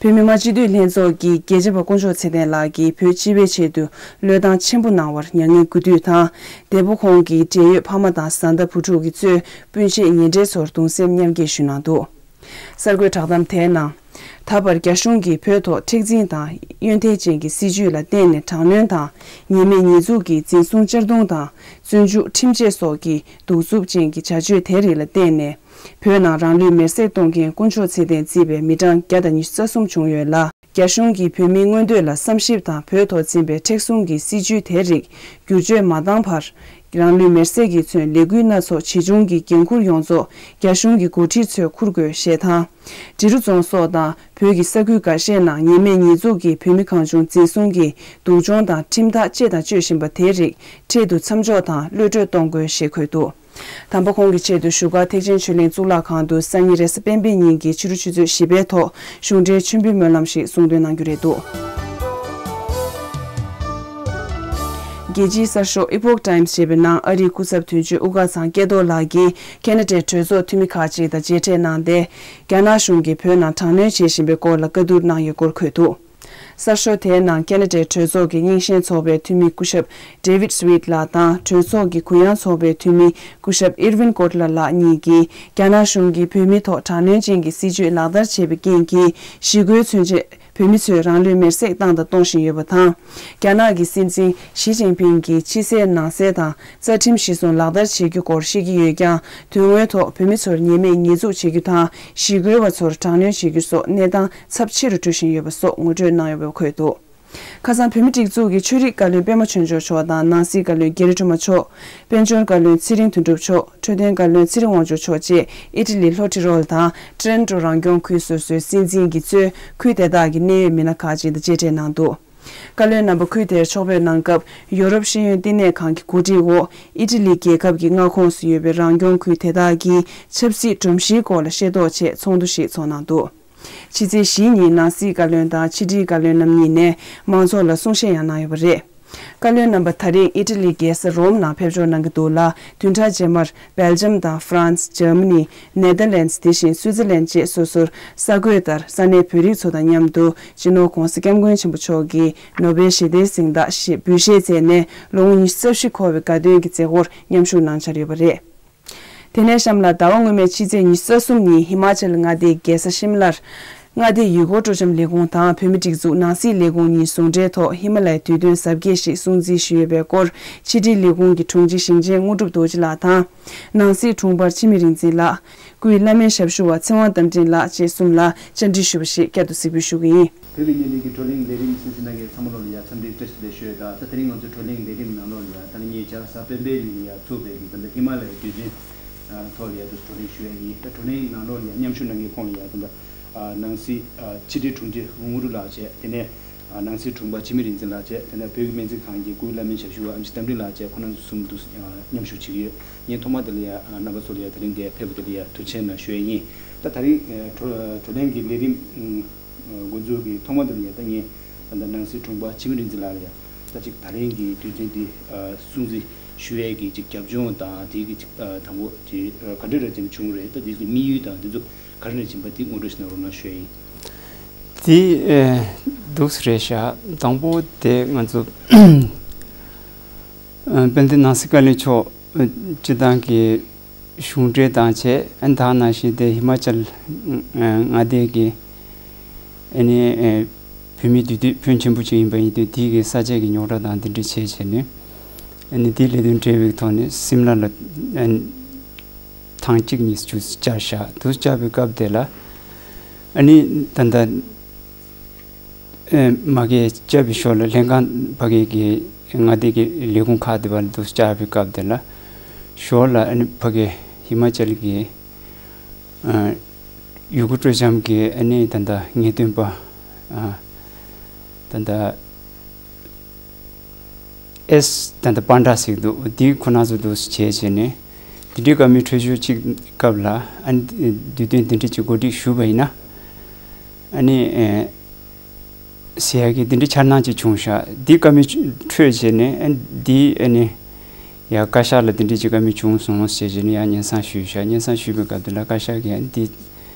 བོད་མི་མང་སྤྱི་འཐུས་ལྷན་ཚོགས་ཀྱི་རྒྱལ་གཅེས་པ་དཀོན་མཆོག་ཚེ་བརྟན་ལགས་ཀྱིས་བོད་སྤྱི་པའི་ཆེད་དུ་བློས་བཏང་ཆེན་པོ་གནང་བར་མྱ་ངན་གུས་འདུད་དང་། འདས་པོ་ཁོང་གི་འབྲེལ་ཡོད་ཕ་མ་དང་བཟའ་ཟླ་བུ་ཕྲུག་གིས་གཙོས་སྤུན་མཆེད་ཉེ་འབྲེལ་ཚོར་གདུང་སེམས་མཉམ་སྐྱེད་ཞུས་གནང་འདུག་གསར་འགོད་བསྒྲགས་གཏམ་དེའི་ནང་། ད་བར་རྒྱ་གཞུང་གིས་བོད་ཐོག་མཁྲེགས་འཛིན་དང་། གཡོན་ཐལ་ཅན་གྱི་སྲིད་བྱུས་ལ་བརྟེན་ནས་དྲག་གནོན་དང་། ཉེས་མེད་ཉེས་འཛུགས་ཀྱི་འཛིན་བཟུང་གཅར་རྡུང་དང་། བཙོན་འཇུག་ཁྲིམས་ཆད་སོགས་ཀྱི་གདུག་རྩུབ་ཅན་གྱི་བྱ་སྤྱོད་དེ་རིགས་ལ་བརྟེན་ནས། བོད་ནང་རང་ལུས་མེར་སྲེག་གཏོང་མཁན་དཀོན་མཆོག་ཚེ་བརྟན་གཙོས་པའི་མི་གྲངས་བརྒྱ་དང་ཉི་ཤུ་རྩ་གསུམ་བྱུང་ཡོད་ལ། རྒྱ་གཞུང་གིས་བོད་མིའི་མངོན་འདོད་ལ་བསམ་ཞིབ་དང་བོད་ཐོག་འཛིན་པའི་མཁྲེགས་བཟུང་གི་སྲིད་བྱུས་དེ་རིགས་བསྒྱུར་བཅོས་མ་བཏང་བར། རང་ལུས་མེར་སྲེག་གིས་མཚོན་ལས་འགུལ་སྣ་ཚོགས་ཇི་བྱུང་གི་འགན་འཁུར་ཡོངས་རྫོགས་རྒྱ་གཞུང་གི་འགོ་ཁྲིད་ཚོས་འཁུར་དགོས་ཞེས་དང་། འབྲི་རུ་རྫོང་སོགས་དང་བོད་ཀྱི་ས་ཁུལ་འགའ་ཤས་ནང་ཉེས་མེད་ཉེས་འཛུགས་ཀྱིས་བོད་མི་གང་བྱུང་འཛིན་བཟུང་གིས་སྡུག་སྦྱོང་དང་ཁྲིམས་ཐག་བཅད་དང་གཅོད་བཞིན་པ་དེ་རིགས་འཕྲལ་དུ་མཚམས་འཇོག་དང་གློད་བཀྲོལ་གཏོང་དགོས་ཞེས་འཁོད་འདུག་དམ་པ་ཁོང་གི་ཆེད་དུ་བཞུགས་སྒར་ཐེག་ཆེན་ཆོས་གླིང་གཙུག་ལག་ཁང་དུ་སང་ཉིན་རེས་གཟའ་སྤེན་པའི་ཉིན་གྱི་ཕྱི་དྲོ་ཆུ་ཚོད་བཞི་པའི་ཐོག་གཞུང་འབྲེལ་མཆོད་འབུལ་སྨོན་ལམ་ཞིག་གསུང་འདོན་གནང་རྒྱུ་རེད་འདུག་རྒྱལ་སྤྱིའི་གསར་ཤོག་Epoch Times ཞེས་པའི་ནང་ཨ་རིའི་སྐུ་ཚབ་དོན་གཅོད་དབུ་དཀར་ཚང་སྐལ་རྡོར་ལགས་ཀྱིས་ཁེ་ན་ཌའི་གྲོས་ཚོགས་འཐུས་མི་ཁག་ཅིག་དང་མཇལ་འཕྲད་གནང་སྟེ། རྒྱ་ནག་གཞུང་གིས་བོད་ནང་དྲག་གནོན་བྱེད་བཞིན་པའི་སྐོར་ལ་བཀའ་བསྡུར་གནང་ཡོད་སྐོར་འཁོད་འདུག་གསར་ཤོག་དེའི་ནང་ཁེ་ན་ཌའི་གྲོས་ཚོགས་ཀྱི་རྙིང་ཞེན་ཚོགས་པའི་འཐུས་མི་སྐུ་ཞབས་David Sweet ལགས་དང་གྲོས་ཚོགས་ཀྱི་གུ་ཡངས་ཚོགས་པའི་འཐུས་མི་སྐུ་ཞབས་Irwin Cotler ལགས་གཉིས་ཀྱིས་རྒྱ་ནག་གཞུང་གིས་བོད་མི་ཐོག་དྲག་གནོན་ཅན་གྱི་སྲིད་བྱུས་ལག་བསྟར་བྱས་པའི་རྐྱེན་གྱིས་ཞི་རྒོལ་མཚོན་ཆེད་བོད་མི་ཚོས་རང་ལུས་མེར་སྲེག་བཏང་དང་གཏོང་བཞིན་ཡོད་པ་དང་། རྒྱ་ནག་གི་སྲིད་འཛིན་ཞི་ཅིན་ཕིང་གིས་ཕྱི་གསལ་ནང་གསལ་དང་རྩ་ཁྲིམས་གཞིར་བཟུང་ལག་བསྟར་བྱེད་རྒྱུ་སྐོར་བཤད་ཀྱི་ཡོད་ཀྱང་། དོན་དངོས་ཐོག་བོད་མི་ཚོར་ཉེས་མེད་ཉེས་འཛུགས་བྱེད་རྒྱུ་དང་། ཞི་རྒོལ་བ་ཚོར་དྲག་གནོན་བྱེད་རྒྱུ་སོགས་གནས་སྟངས་ཚབས་ཆེ་རུ་འགྲོ་བཞིན་ཡོད་པ་སོགས་ངོ་སྤྲོད་གནང་ཡོད་པ་འཁོད་འདུག་ཁ་སང་བོད་མིའི་སྒྲིག་འཛུགས་ཀྱི་ཆོས་རིག་བཀའ་བློན་པད་མ་ཆོས་འབྱོར་མཆོག་དང་ནང་སྲིད་བཀའ་བློན་རྒྱ་རི་སྒྲོལ་མ་མཆོག་དཔལ་འབྱོར་བཀའ་བློན་ཚེ་རིང་དོན་གྲུབ་མཆོག་འཕྲོད་བསྟེན་བཀའ་བློན་ཚེ་རིང་དབང་ཕྱུག་མཆོག་བཅས་ཨི་ཊ་ལི་ལྷོ་ཊི་རོལ་དང་ཊི་རེན་ཊོ་རང་སྐྱོང་ཁུལ་སོ་སོའི་སྲིད་འཛིན་གྱིས་གཙོས་ཁུལ་དེ་དག་གི་གནད་ཡོད་མི་སྣ་ཁག་ཅིག་དང་མཇལ་འཕྲད་གནང་འདུག་བཀའ་བློན་རྣམ་པ་ཁུལ་དེར་ཕྱོགས་ཕེབས་གནང་སྐབས་ཡོ་རོབ་ཤེས་ཡོན་བསྟི་གནས་ཁང་གི་གོ་སྒྲིག་འོག་ཨི་ཊ་ལི་རྒྱལ་ཁབ་ཀྱི་མངའ་ཁོངས་སུ་ཡོད་པའི་རང་སྐྱོང་ཁུལ་དེ་དག་གི་ཆབ་སྲིད་སྒྲོམ་གཞིའི་སྐོར་ལ་ཤེས་རྟོགས་ཆེད་ཚོགས་འདུ་ཞིག་ཚོགས་གནང་འདུག་ཕྱི་ཚེས་བཞིའི་ཉིན་ནང་སྲིད་བཀའ་བློན་དང་ཕྱི་དྲིལ་བཀའ་བློན་རྣམ་གཉིས་ནས་མང་ཚོགས་ལ་གསུང་བཤད་ཡང་གནང་ཡོད་པ་རེད། བཀའ་བློན་རྣམ་པ་ད་རེས་ཨི་ཊ་ལིའི་རྒྱལ་ས་རོམ་ནང་ཕེབས་འབྱོར་གནང་གི་འདུག་ལ། བདུན་ཕྲག་རྗེས་མར་སྦེལ་ཇམ་དང་ཧྥ་རན་སི། འཇར་མ་ནི། ནེ་དར་ལེན་སི། དེ་བཞིན་སུའི་ཙི་ལན་བཅས་སོ་སོར་གསར་འགོད་ལྟར་ས་གནས་བོད་རིགས་ཚོ་དང་མཉམ་དུ་སྤྱི་ནོར་༧གོང་ས་༧སྐྱབས་མགོན་ཆེན་པོ་མཆོག་གི་ནོ་བེལ་ཞི་བདེའི་གཟེངས་རྟགས་ཞེས་འབུལ་བཞེས་མཛད་ནས་ལོ་ངོ་ཉི་ཤུ་རྩ་བཞི་འཁོར་བའི་དགའ་སྟོན་གྱི་མཛད་སྒོར་མཉམ་ཞུགས་གནང་འཆར་ཡོད་པ་རེད། དེ་ནས་གཤམ་ལ་ཟླ་བ་སྔོན་མའི་ཕྱི་ཚེས་ཉི་ཤུ་རྩ་གསུམ་ཉིན་ཧི་མ་ཅལ་མངའ་སྡེའི་རྒྱལ་ས་ཤིམ་ལར། མངའ་སྡེའི་ཡུལ་སྐོར་སྤྲོ་འཆམ་ལས་ཁུངས་དང་བོད་མིའི་སྒྲིག་འཛུགས་ནང་སྲིད་ལས་ཁུངས་གཉིས་ཟུང་འབྲེལ་ཐོག་ཧི་མ་ལ་ཡའི་དུས་སྟོན་གཟབ་རྒྱས་ཤིག་སྲུང་བརྩི་ཞུས་ཡོད་པའི་སྐོར་ཕྱི་དྲིལ་ལས་ཁུངས་ཀྱི་དྲུང་ཆེ་ཞིང་ཆེན་དངོས་གྲུབ་རྡོ་རྗེ་ལགས་དང་། ནང་སྲིད་དྲུང་འཕར་འཆི་མེད་རིག་འཛིན་ལགས། སྐུའི་བླ་སྨན་ཞབས་ཞུ་བ་ཚེ་དབང་རྟ་མགྲིན་ལགས་བཅས་གསུམ་ལ་བཅར་འདྲི་ཞུས་པ་ཞིག་བསྐྱར་དུ་གཟིགས་འབུལ་ཞུ་གི་ཡིན། བོད་ཀྱི་བརྙན་འཕྲིན་གྱི་བགྲོ་གླེང་ལས་རིམ་གསན་གཟིགས་གནང་མཁན་ཚང་མ་ལོ་ལ་ཡང་འཚམས་འདྲི་བཀྲ་ཤིས་བདེ་ལེགས་ཞུ་ཡ་དང་། ད་དེ་རིང་ང་ཚོའི་བགྲོ་གླེང་ལས་རིམ་ནང་ལོགས་ལ་ཡང་ད་ནི་ཉེ་ཆར་གཟའ་སྤེན་པའི་ཉིན་ལ་ཡང་ཚུགས་པའི་གི་ད་ལྟ་ཧི་མ་ལ་ཡའི་དུས་སྟོན་ཐོག་ལ་ཡང་དུ་བགྲོ་གླེང་ཞུ་ཡ་ཡིན། ད་བགྲོ་གླེང་ནང་ལོགས་ལ་ཡང་མཉམ་ཞུགས་གནང་མཁན་ཁོང་ལ་ཡང་ད་ལྟ་ནང་སྲིད་ཕྱི་དྲིལ་དྲུང་ཆེ་དངོས་གྲུབ་ལགས་བཅས། དེ་ནས་ནང་སྲིད་དྲུང་འཕར་འཆི་མེད་རིག་འཛིན་ལགས་བཅས། དེ་ནས་བོད་ཀྱི་སྨན་རྩིས་ཁང་གི་སྐུའི་བླ་སྨན་ཞབས་ཞུ་བ་ཨེམ་ཆི་རྟ་མགྲིན་ལགས་བཅས་ཁོང་རྣམ་ཚོ་གསུམ་དུ་མཉམ་ཞུགས་བྱེད་ཀྱི་ཡོད། ངས་ཐོག་མ་དེ་ལ་ཡང་རྣམ་པ་ཚོ་ལ་ཡང་དེ་རིང་འདིར་ཕེབས་པ་དེ་ལ་ཡང་ཐུགས་རྗེ་ཆེ་གནང་ཞུ་ཡ་ཡིན། ད་དེ་རིང་བགྲོ་བགྲོ་གླེང་གི་ལས་རིམ་འགོ་འཛུགས་ཀྱི་ཐོག་མ་དེ་ལ་ཡང་ད་ངས་ད་ནང་སྲིད་དྲུང་འཕར་འཆི་མེད་རིག་འཛིན་ལགས་ལ་ཡང་ད་ཅིག་ད་རིང་གི་དུས་ཚོད་འདི་སྲུང་བརྩི་ཞུ་ཡས་ཀྱི་ཅིག་རྒྱབ་ལྗོངས་དང་དེའི་གི་ཅིག་དང་པོ་དེ་ག་འདྲ་རེ་ཅིག་བྱུང་རེད། ད་དེའི་གི་དམིགས་ཡུལ་དང་དེ་ཚོ་ག་རེ་ནས་ཕྱིན་པ་དེ་ངོ་སྤྲོད་ཞིག་གནང་རོགས་གནང་ཞུ་ཡ་ཡིན། དེ་འདུག་སེ་རེད་ཤག་དང་པོ་དེ་ང་ཚོ་དཔལ་ལྡན་ནང་སྲིད་བཀའ་བློན་མཆོག་སྤྱི་བཏང་གི་གཞུང་འབྲེལ་དང་བཅས། ཨ་ནི་ད་ག་ནང་བཞིན་དེ་ཧི་མ་ཅལ་མངའ་སྡེ་གི་ཨ་ནི་བོད་མིའི་འདུས་སྡོད་ཕོན་ཆེན་པོ་ཅིག་ཡིན་པ་ཡིན་དུས། དེའི་གི་ས་ཆ་གི་རྙོག་དྲ་དང་འདི་འདྲ་བྱས་བྱས་ནས། ཨ་ནི་དེའི་ལས་དོན་འབྲེལ་བའི་ཐོག་ནས་སིམ་ལ་ལ་ཨ་ནི་ཐེངས་གཅིག་གཉིས་ཅིག་བཅར་ཤག་དུ་བཅར་བའི་སྐབས་དེ་ལ་ཨ་ནི་ད་ལྟ་ཨེ་མ་གི་བཅར་བའི་ཞོར་ལ་ལྷན་ཁང་ཕ་གི་གི་མངའ་སྡེ་གི་ལས་ཁུངས་ཁག་དེ་བར་དུ་བཅར་བའི་སྐབས་དེ་ལ་ཞོར་ལ་ཨ་ནི་ཕ་གི་ཧི་མ་ཅལ་གི་ཨ་ཡུལ་སྐོར་སྤྲོ་འཆམ་གི་ཨ་ནི་ད་ལྟ་ངེས་སྟོན་པ་ཨ་ད་ལྟ་ཨེས་ད་ལྟ་པཱན་ཌ་ཟེར་གི་འདུག་དེ་ཁོ་ན་ཚོ་དུ་བྱས་བྱས་ནས་དེ་འདྲའི་བཀའ་མོལ་འཕྲོད་ཞུ་ཅིག་སྐབས་ལ་ཨ་ནི་དུས་སྟོན་དེ་འདྲ་ཅིག་གོ་སྒྲིག་ཞུས་པ་ཡིན་ན། ཨ་ནི་ཨེ་ཟེར་ཡ་གི་འདི་འདྲའི་འཆར་སྣང་ཅིག་བྱུང་ཤག་འདི་བཀའ་མོལ་འཕྲོད་བྱས་ནས་ཨ་འདི་ཨ་ནི་ཡ་བཀའ་ཤག་ལ་འདི་འདྲའི་ཅིག་བཀའ་མོལ་བྱུང་སོང་ཟེར་བྱས་ནས་ཡ་སྙན་སེང་ཞུས་ཤག་སྙན་སེང་ཞུས་པའི་སྐབས་དེ་ལ་བཀའ་ཤག་གིས་ཨ་འདི་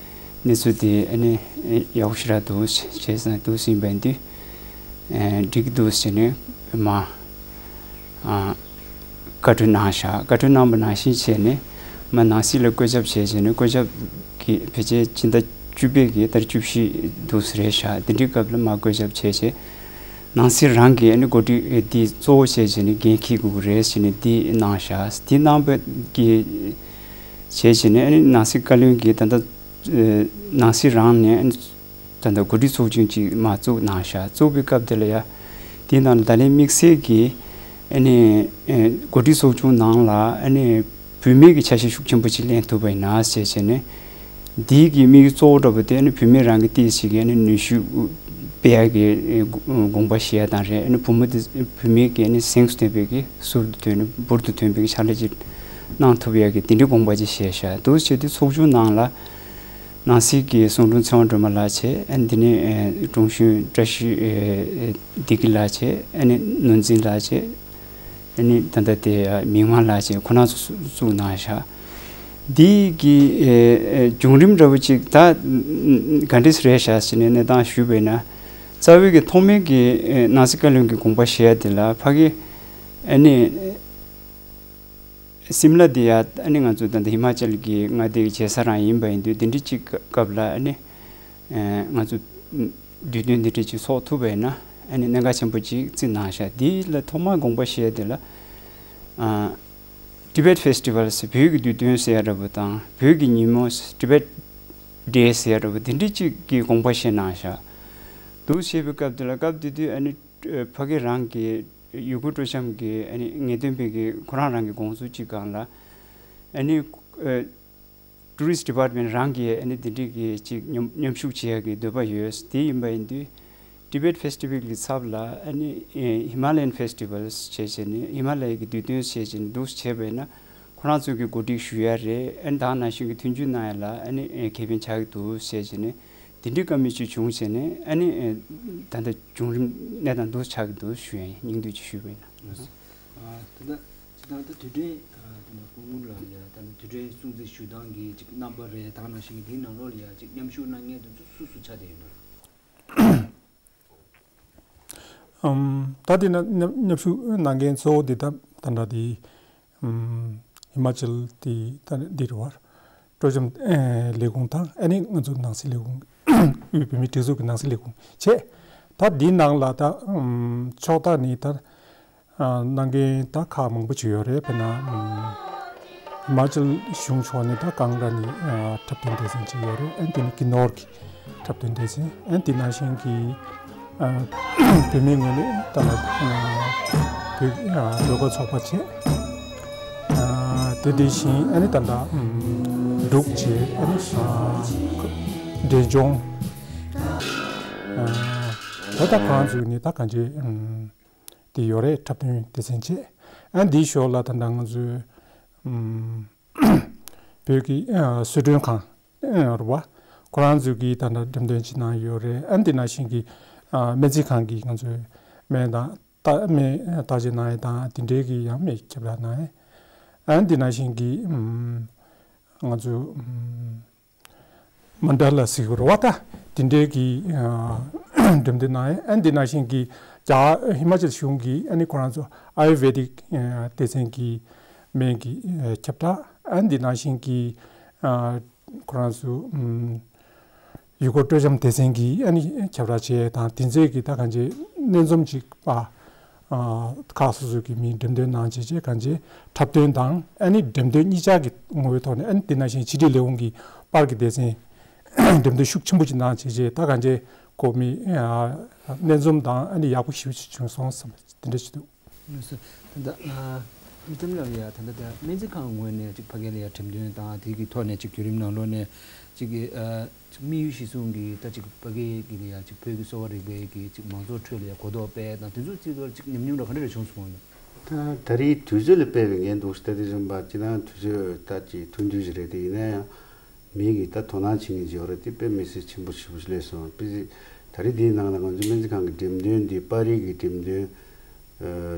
གནས་ཚུལ་དེ་ཨ་ནི་ཡག་པོ་ཞེ་དྲག་འདུག་བྱས་ཙང་འདུག་ཟིན་པ་ཡིན་དུས་འགྲིག་འདུག་ཟེར་ནས་མ་བཀའ་འཁྲོལ་གནང་བཞག་བཀའ་འཁྲོལ་གནང་པ་ནང་བཞིན་བྱས་ནས་མ་ནང་སྲིད་ལ་བཀོད་ཁྱབ་བྱས་བྱས་ནས་བཀོད་ཁྱབ་ཀྱི་ཕལ་ཆེར་སྤྱི་ཟླ་བཅུ་པའི་གི་ཟླ་བཅུ་བཞི་འདུག་ཟེར་རེད་བཞག་དེ་འདྲའི་སྐབས་ལ་མ་བཀོད་ཁྱབ་བྱས་བྱས། ནང་སྲིད་རང་གིས་ཨ་ནི་འགོ་ཁྲིད་འདི་གཙོ་བོ་བྱས་བྱས་ནས་འགན་འཁྱེར་དགོས་ཀྱི་རེད་ཟེར་ནས་འདི་གནང་བཞག་འདི་གནང་པ་གི་བྱས་བྱས་ནས་ཨ་ནི་ནང་སྲིད་བཀའ་བློན་གྱིས་ད་ལྟ་ནང་སྲིད་རང་ནས་ཨ་ནི་ད་ལྟ་འགོ་ཁྲིད་ཚོགས་ཆུང་ཅིག་མ་བཙུགས་གནང་བཞག་བཙུགས་པའི་སྐབས་དེ་ལ་ཡ་དེའི་ནང་ལ་ད་ལན་དམིགས་བསལ་གྱིས་ཨ་ནི་འགོ་ཁྲིད་ཚོགས་ཆུང་ནང་ལ་ཨ་ནི་བུད་མེད་ཀྱི་ཆ་ཤས་ཤུགས་ཆེན་པོ་ཅིག་ལེན་ཐུབ་པ་ཡིན་ན་ཟེར་བྱས་ནས། འདིའི་གི་དམིགས་ཡུལ་གཙོ་བོ་འདྲ་པོ་དེ་ནི་བུད་མེད་རང་གི་ཏོག་ཙམ་གྱི་ནི་ནུས་ཤུགས་སྤེལ་ཡག་གི་དགོངས་པ་བཞེས་ཡ་དང་རེད། ཨ་ནི་བུ་མོ་དེ་བུད་མེད་ཀྱི་ནི་གཟེངས་སུ་ཐོན་པའི་གི་ཟུར་དུ་ཐོན་ནས་འབུར་དུ་ཐོན་པའི་གི་ཕྱག་ལས་ཅིག་གནང་ཐུབ་ཡག་གི་དེ་འདྲའི་དགོངས་པ་ཅིག་བཞེས་ཤག་འདུག་བྱས་དུས་ཚོགས་ཆུང་ནང་ལ་ནང་སྲིད་ཀྱི་ཟུང་དྲུང་ཚེ་དབང་སྒྲོལ་མ་ལགས་བྱས། ཨ་ནི་དེ་ནས་དྲུང་གཞོན་བཀྲ་ཤིས་བདེ་སྐྱིད་ལགས་བྱས། ཨ་ནི་ནོར་འཛིན་ལགས་བྱས། ཨ་ནི་ད་ལྟ་དེ་མིག་དམར་ལགས་ཀྱིས་ཁོ་རང་ཚོ་བཙུགས་གནང་བཞག་འདི་གི་ཨེ་ཨེ་བྱུང་རིམ་འདྲ་བོ་ཅིག་ད་ག་འདྲས་རེད་བཞག་ཟེར་ནས་གནས་སྟངས་ཞུས་པས་ན། རྩ་བའི་གི་ཐོག་མའི་གི་ཨེ་ནང་སྲིད་བཀའ་བློན་གྱི་དགོངས་པ་བཞེས་ཡ་དེ་ལ་ཕ་གི་ཨ་ནི་སིམ་ལ་དེ་ཡ་ཨ་ནི་ང་ཚོ་ད་ལྟ་ཧི་མ་ཅལ་གྱི་མངའ་སྡེ་གི་བྱེད་ས་རང་ཡིན་པ་ཡིན་དུས་དེ་འདྲའི་ཅིག་སྐབས་ལ་ཨ་ནི། ང་ཚོ་དུས་སྟོན་འདི་འདྲ་ཅིག་ཚོགས་ཐུབ་པ་ཡིན་ན་ཨ་ནི་གནད་འགག་ཆེན་པོ་ཅིག་བརྩིས་གནང་ཤག་འདི་ལ་ཐོག་མར་དགོངས་པ་བཞེས་དེ་ལ་Tibet Festival ཟེར་བོད་ཀྱི་དུས་སྟོན་ཟེར་ཡ་འདྲ་པོ་དང་བོད་ཀྱི་ཉིན་མོ་Tibet Day ཟེར་ཡ་འདྲ་པོ་དེ་འདྲ་ཅིག་གི་དགོངས་པ་བཞེས་གནང་ཤག་འདུག་བྱས་པའི་སྐབས་དེ་ལ་སྐབས་དེ་དུས་ཨ་ནི་ཕ་གི་རང་གི་ཡུལ་སྐོར་སྤྲོ་འཆམ་གྱི་ཨ་ནི་ངེས་སྟོན་པའི་གི་ཁོ་རང་རང་གི་དགོངས་ཚུལ་ཅིག་སྒང་ལ་ཨ་ནི། Tourist Department རང་གིས་ཨ་ནི་དེ་འདྲའི་གི་ཅིག་མཉམ་མཉམ་ཞུགས་བྱེད་ཡག་གི་འདོད་པ་ཡོད། དེ་ཡིན་པ་ཡིན་དུས་Tibet Festival གི་ཚབ་ལ་ཨ་ནི་ཨེ་Himalayan Festivals བྱས་བྱས་ནས་ཧི་མ་ལ་ཡའི་གི་དུས་སྟོན་བྱས་བྱས་ནས་འདུག་བྱས་པ་ཡིན་ན་ཁོ་རང་ཚོས་གི་གོ་སྒྲིག་ཞུ་ཡ་རེད། ཨ་ནི་ད་ནང་བཞིན་གི་མཐུན་འགྱུར་གནང་ཡ་ལ་ཨ་ནི་ཨེ་ཁེ་ཕན་ཆགས་ཀྱི་འདུག་བྱས་བྱས་ནས་དེ་འདྲའི་བཀའ་མོལ་ཅིག་བྱུང་བྱས་ནས་ཨ་ནི་ཨེ་ད་ལྟ་བྱུང་རིམ་གནས་སྟངས་འདུག་ཆགས་ཀྱི་འདུག་ཞུ་ཡ་ཡིན། སྙིང་བསྡུས་ཅིག་ཞུས་པ་ཡིན་ན། ད་ལྟ་ཇི་ལྟར་ད་དུས་དྲན་ད་ལྟ་སྐུ་ངོ་ལ་ཡ་ད་ལྟ་དུས་དྲན་སྲུང་བརྩི་ཞུ་སྟངས་ཀྱི་ཅིག་རྣམ་པ་རེད། ད་ནང་བཞིན་གྱི་དེའི་ནང་ལོགས་ལ་ཡ་ཅིག་མཉམ་ཞུགས་གནང་མཁན་དེ་ཚོ་སུ་སུ་ཆགས་བསྡད་ཡོད་ན། ད་དེ་ན་མཉམ་མཉམ་ཞུགས་གནང་མཁན་གཙོ་བོ་དེ་ད་ད་ལྟ་དེ་ཧི་མ་ཅལ་དེ་ད་འདི་རུ་བར་སྤྲོ་འཆམ་ལས་ཁུངས་དང་ཨ་ནི་ང་ཚོ་ནང་སྲིད་ལས་ཁུངས་དབུས་བོད་མིའི་སྒྲིག་འཛུགས་ཀྱི་ནང་སྲིད་ལས་ཁུངས་བྱས། ད་འདིའི་ནང་ལ་ད་ཕྱོགས་མཐའ་ནས་ད་གནང་མཁན་ད་ཁག་མང་པོ་ཅིག་ཡོད་རེད། དཔེར་ན་ཧི་མ་ཅལ་གཞུང་ཕྱོགས་ནས་ད་ཀང་ར་ནས་འཁྲབ་སྟོན་སྡེ་ཚན་ཅིག་ཡོད་རེད། ཨ་ནི་དེ་ནས་ཀི་ནོར་གྱི་འཁྲབ་སྟོན་སྡེ་ཚན། ཨ་ནི་དེ་ནང་བཞིན་གྱི་བོད་མིའི་ངོས་ནས་ད་ལ་བོད་ཟློས་གར་ཚོགས་པ་བྱས། དེ་དེ་བཞིན་ཨ་ནི་ད་ལྟ་འབྲུག་བྱས། ཨ་ནི་འབྲས་ལྗོངས་ད་ལྟ་ཁོ་རང་ཚོའི་ནི་ད་གང་ཅི་དེ་ཡོད་རེད། འཁྲབ་སྟོན་སྡེ་ཚན་བྱས། ཨ་ནི་དེའི་ཞོར་ལ་ད་ལྟ་ང་ཚོའི་བོད་ཀྱི་གསོལ་མགྲོན་ཁང་རེད་བ། ཁོ་རང་ཚོས་ཀྱིས་ད་ལྟ་འགྲེམས་སྟོན་ཅིག་གནང་ཡོད་རེད། ཨ་ནི་དེ་ནང་བཞིན་གྱི་སྨན་རྩིས་ཁང་གིས་ང་ཚོའི་སྨན་དང་ད་སྨན་བརྟག་དཔྱད་གནང་ཡས་དང་དེ་འབྲེལ་གྱི་ཡང་སྨན་ཁྱབ་བསྒྲགས་གནང་ཡས། ཨ་ནི་དེ་ནང་བཞིན་གྱི་ང་ཚོ་མན་ཌ་ལ་ཟེར་གྱི་རེད་བ། ད་དེ་འབྲེལ་གྱི་འགྲེམས་སྟོན་གནང་ཡས། ཨ་ནི་དེ་ནང་བཞིན་གྱི་རྒྱ་ཧི་མ་ཅལ་གཞུང་གིས་ཨ་ནི་ཁོ་རང་ཚོ་ཨ་ཡུར་ཝེ་དིག་སྡེ་ཚན་གྱི་སྨན་གྱི་ཁྱབ་བསྒྲགས། ཨ་ནི་དེ་ནང་བཞིན་གྱི་ཁོ་རང་ཚོ་ཡུལ་སྐོར་སྤྲོ་འཆམ་སྡེ་ཚན་གྱིས་ཨ་ནི་ཁྱབ་བསྒྲགས་བྱས་དང་དེ་ཚོའི་གི་ད་གང་ཅི་སྣེ་འཛོམས་ཅིག་པ་ཁག་སོ་སོ་གི་མི་འགྲེམས་སྟོན་གནང་བྱས་བྱས་གང་ཅི་འཁྲབ་སྟོན་དང་ཨ་ནི་འགྲེམས་སྟོན་གཉིས་ཆ་གི་ངོ་བོའི་ཐོག་ནས། ཨ་ནི་དེ་ནང་བཞིན་ཕྱི་དྲིལ་ལས་ཁུངས་ཀྱི་པར་གྱི་སྡེ་ཚན་འགྲེམས་སྟོན་ཤུགས་ཆེན་པོ་ཅིག་གནང་བྱས་བྱས་ད་གང་ཅི་གོ་མི་སྣེ་འཛོམས་དང་ཨ་ནི་ཡག་པོ་ཞེ་པོ་ཅིག་བྱུང་སོང་བསམ་པ་དེ་འདྲ་ཞིག་འདུག། ལགས་སོ། ད་ལྟ་ཨ་མི་ཐམ་ལགས་ཡ་ད་ལྟ་ད་སྨན་རྩིས་ཁང་ངོས་ནས་ཅིག་ཕ་གི་ལ་ཡ་འགྲེམས་སྟོན་དང་དེ་གི་ཐོག་ནས་ཅིག་བརྒྱུད་རིམ་ནང་ལོགས་ནས་ཅིག་གི་ཨ་ཅིག་དམིགས་ཡུལ་གཞིར་བཟུང་གི་ད་ཅིག་ཕ་གི་གི་ལ་ཡ་ཅིག་བོད་ཀྱི་གསོ་བ་རིག་པའི་གི་ཅིག་མང་ཚོགས་ཁྲོད་ལ་ཡ་གོ་རྟོགས་སྤེལ་དང་དེ་ཚོ་ཅིག་ལ་ཅིག་ཉམས་མྱོང་འདྲ་ག་འདྲ་རེ་བྱུང་སོང་ན། ད་ད་རེས་དུས་ཚོད་ལ་དཔག་པའི་འགན་འདུག་ཟེར་དེ་བཞིན་པ་ཅི་ན་དུས་ཚོད་ད་ཅིག་ཐུང་ཐུང་ཞིག་རེད། དེ་ཡིན་ན་ཡང་། མི་གིས་ད་དོ་སྣང་བྱེད་མཁན་ཅིག་ཡོད་རེད། དེ་དཔེ་མི་སྲིད་ཆེན་པོ་ཞེ་པོ་ཞིག་སླེབས་སོང་། དཔེ་ད་རེས་འདིའི་ནང་ལ་ང་ཚོ་སྨན་རྩིས་ཁང་གི་འགྲེམས་སྟོན་འདི་པར་རིས་ཀྱི་འགྲེམས་སྟོན་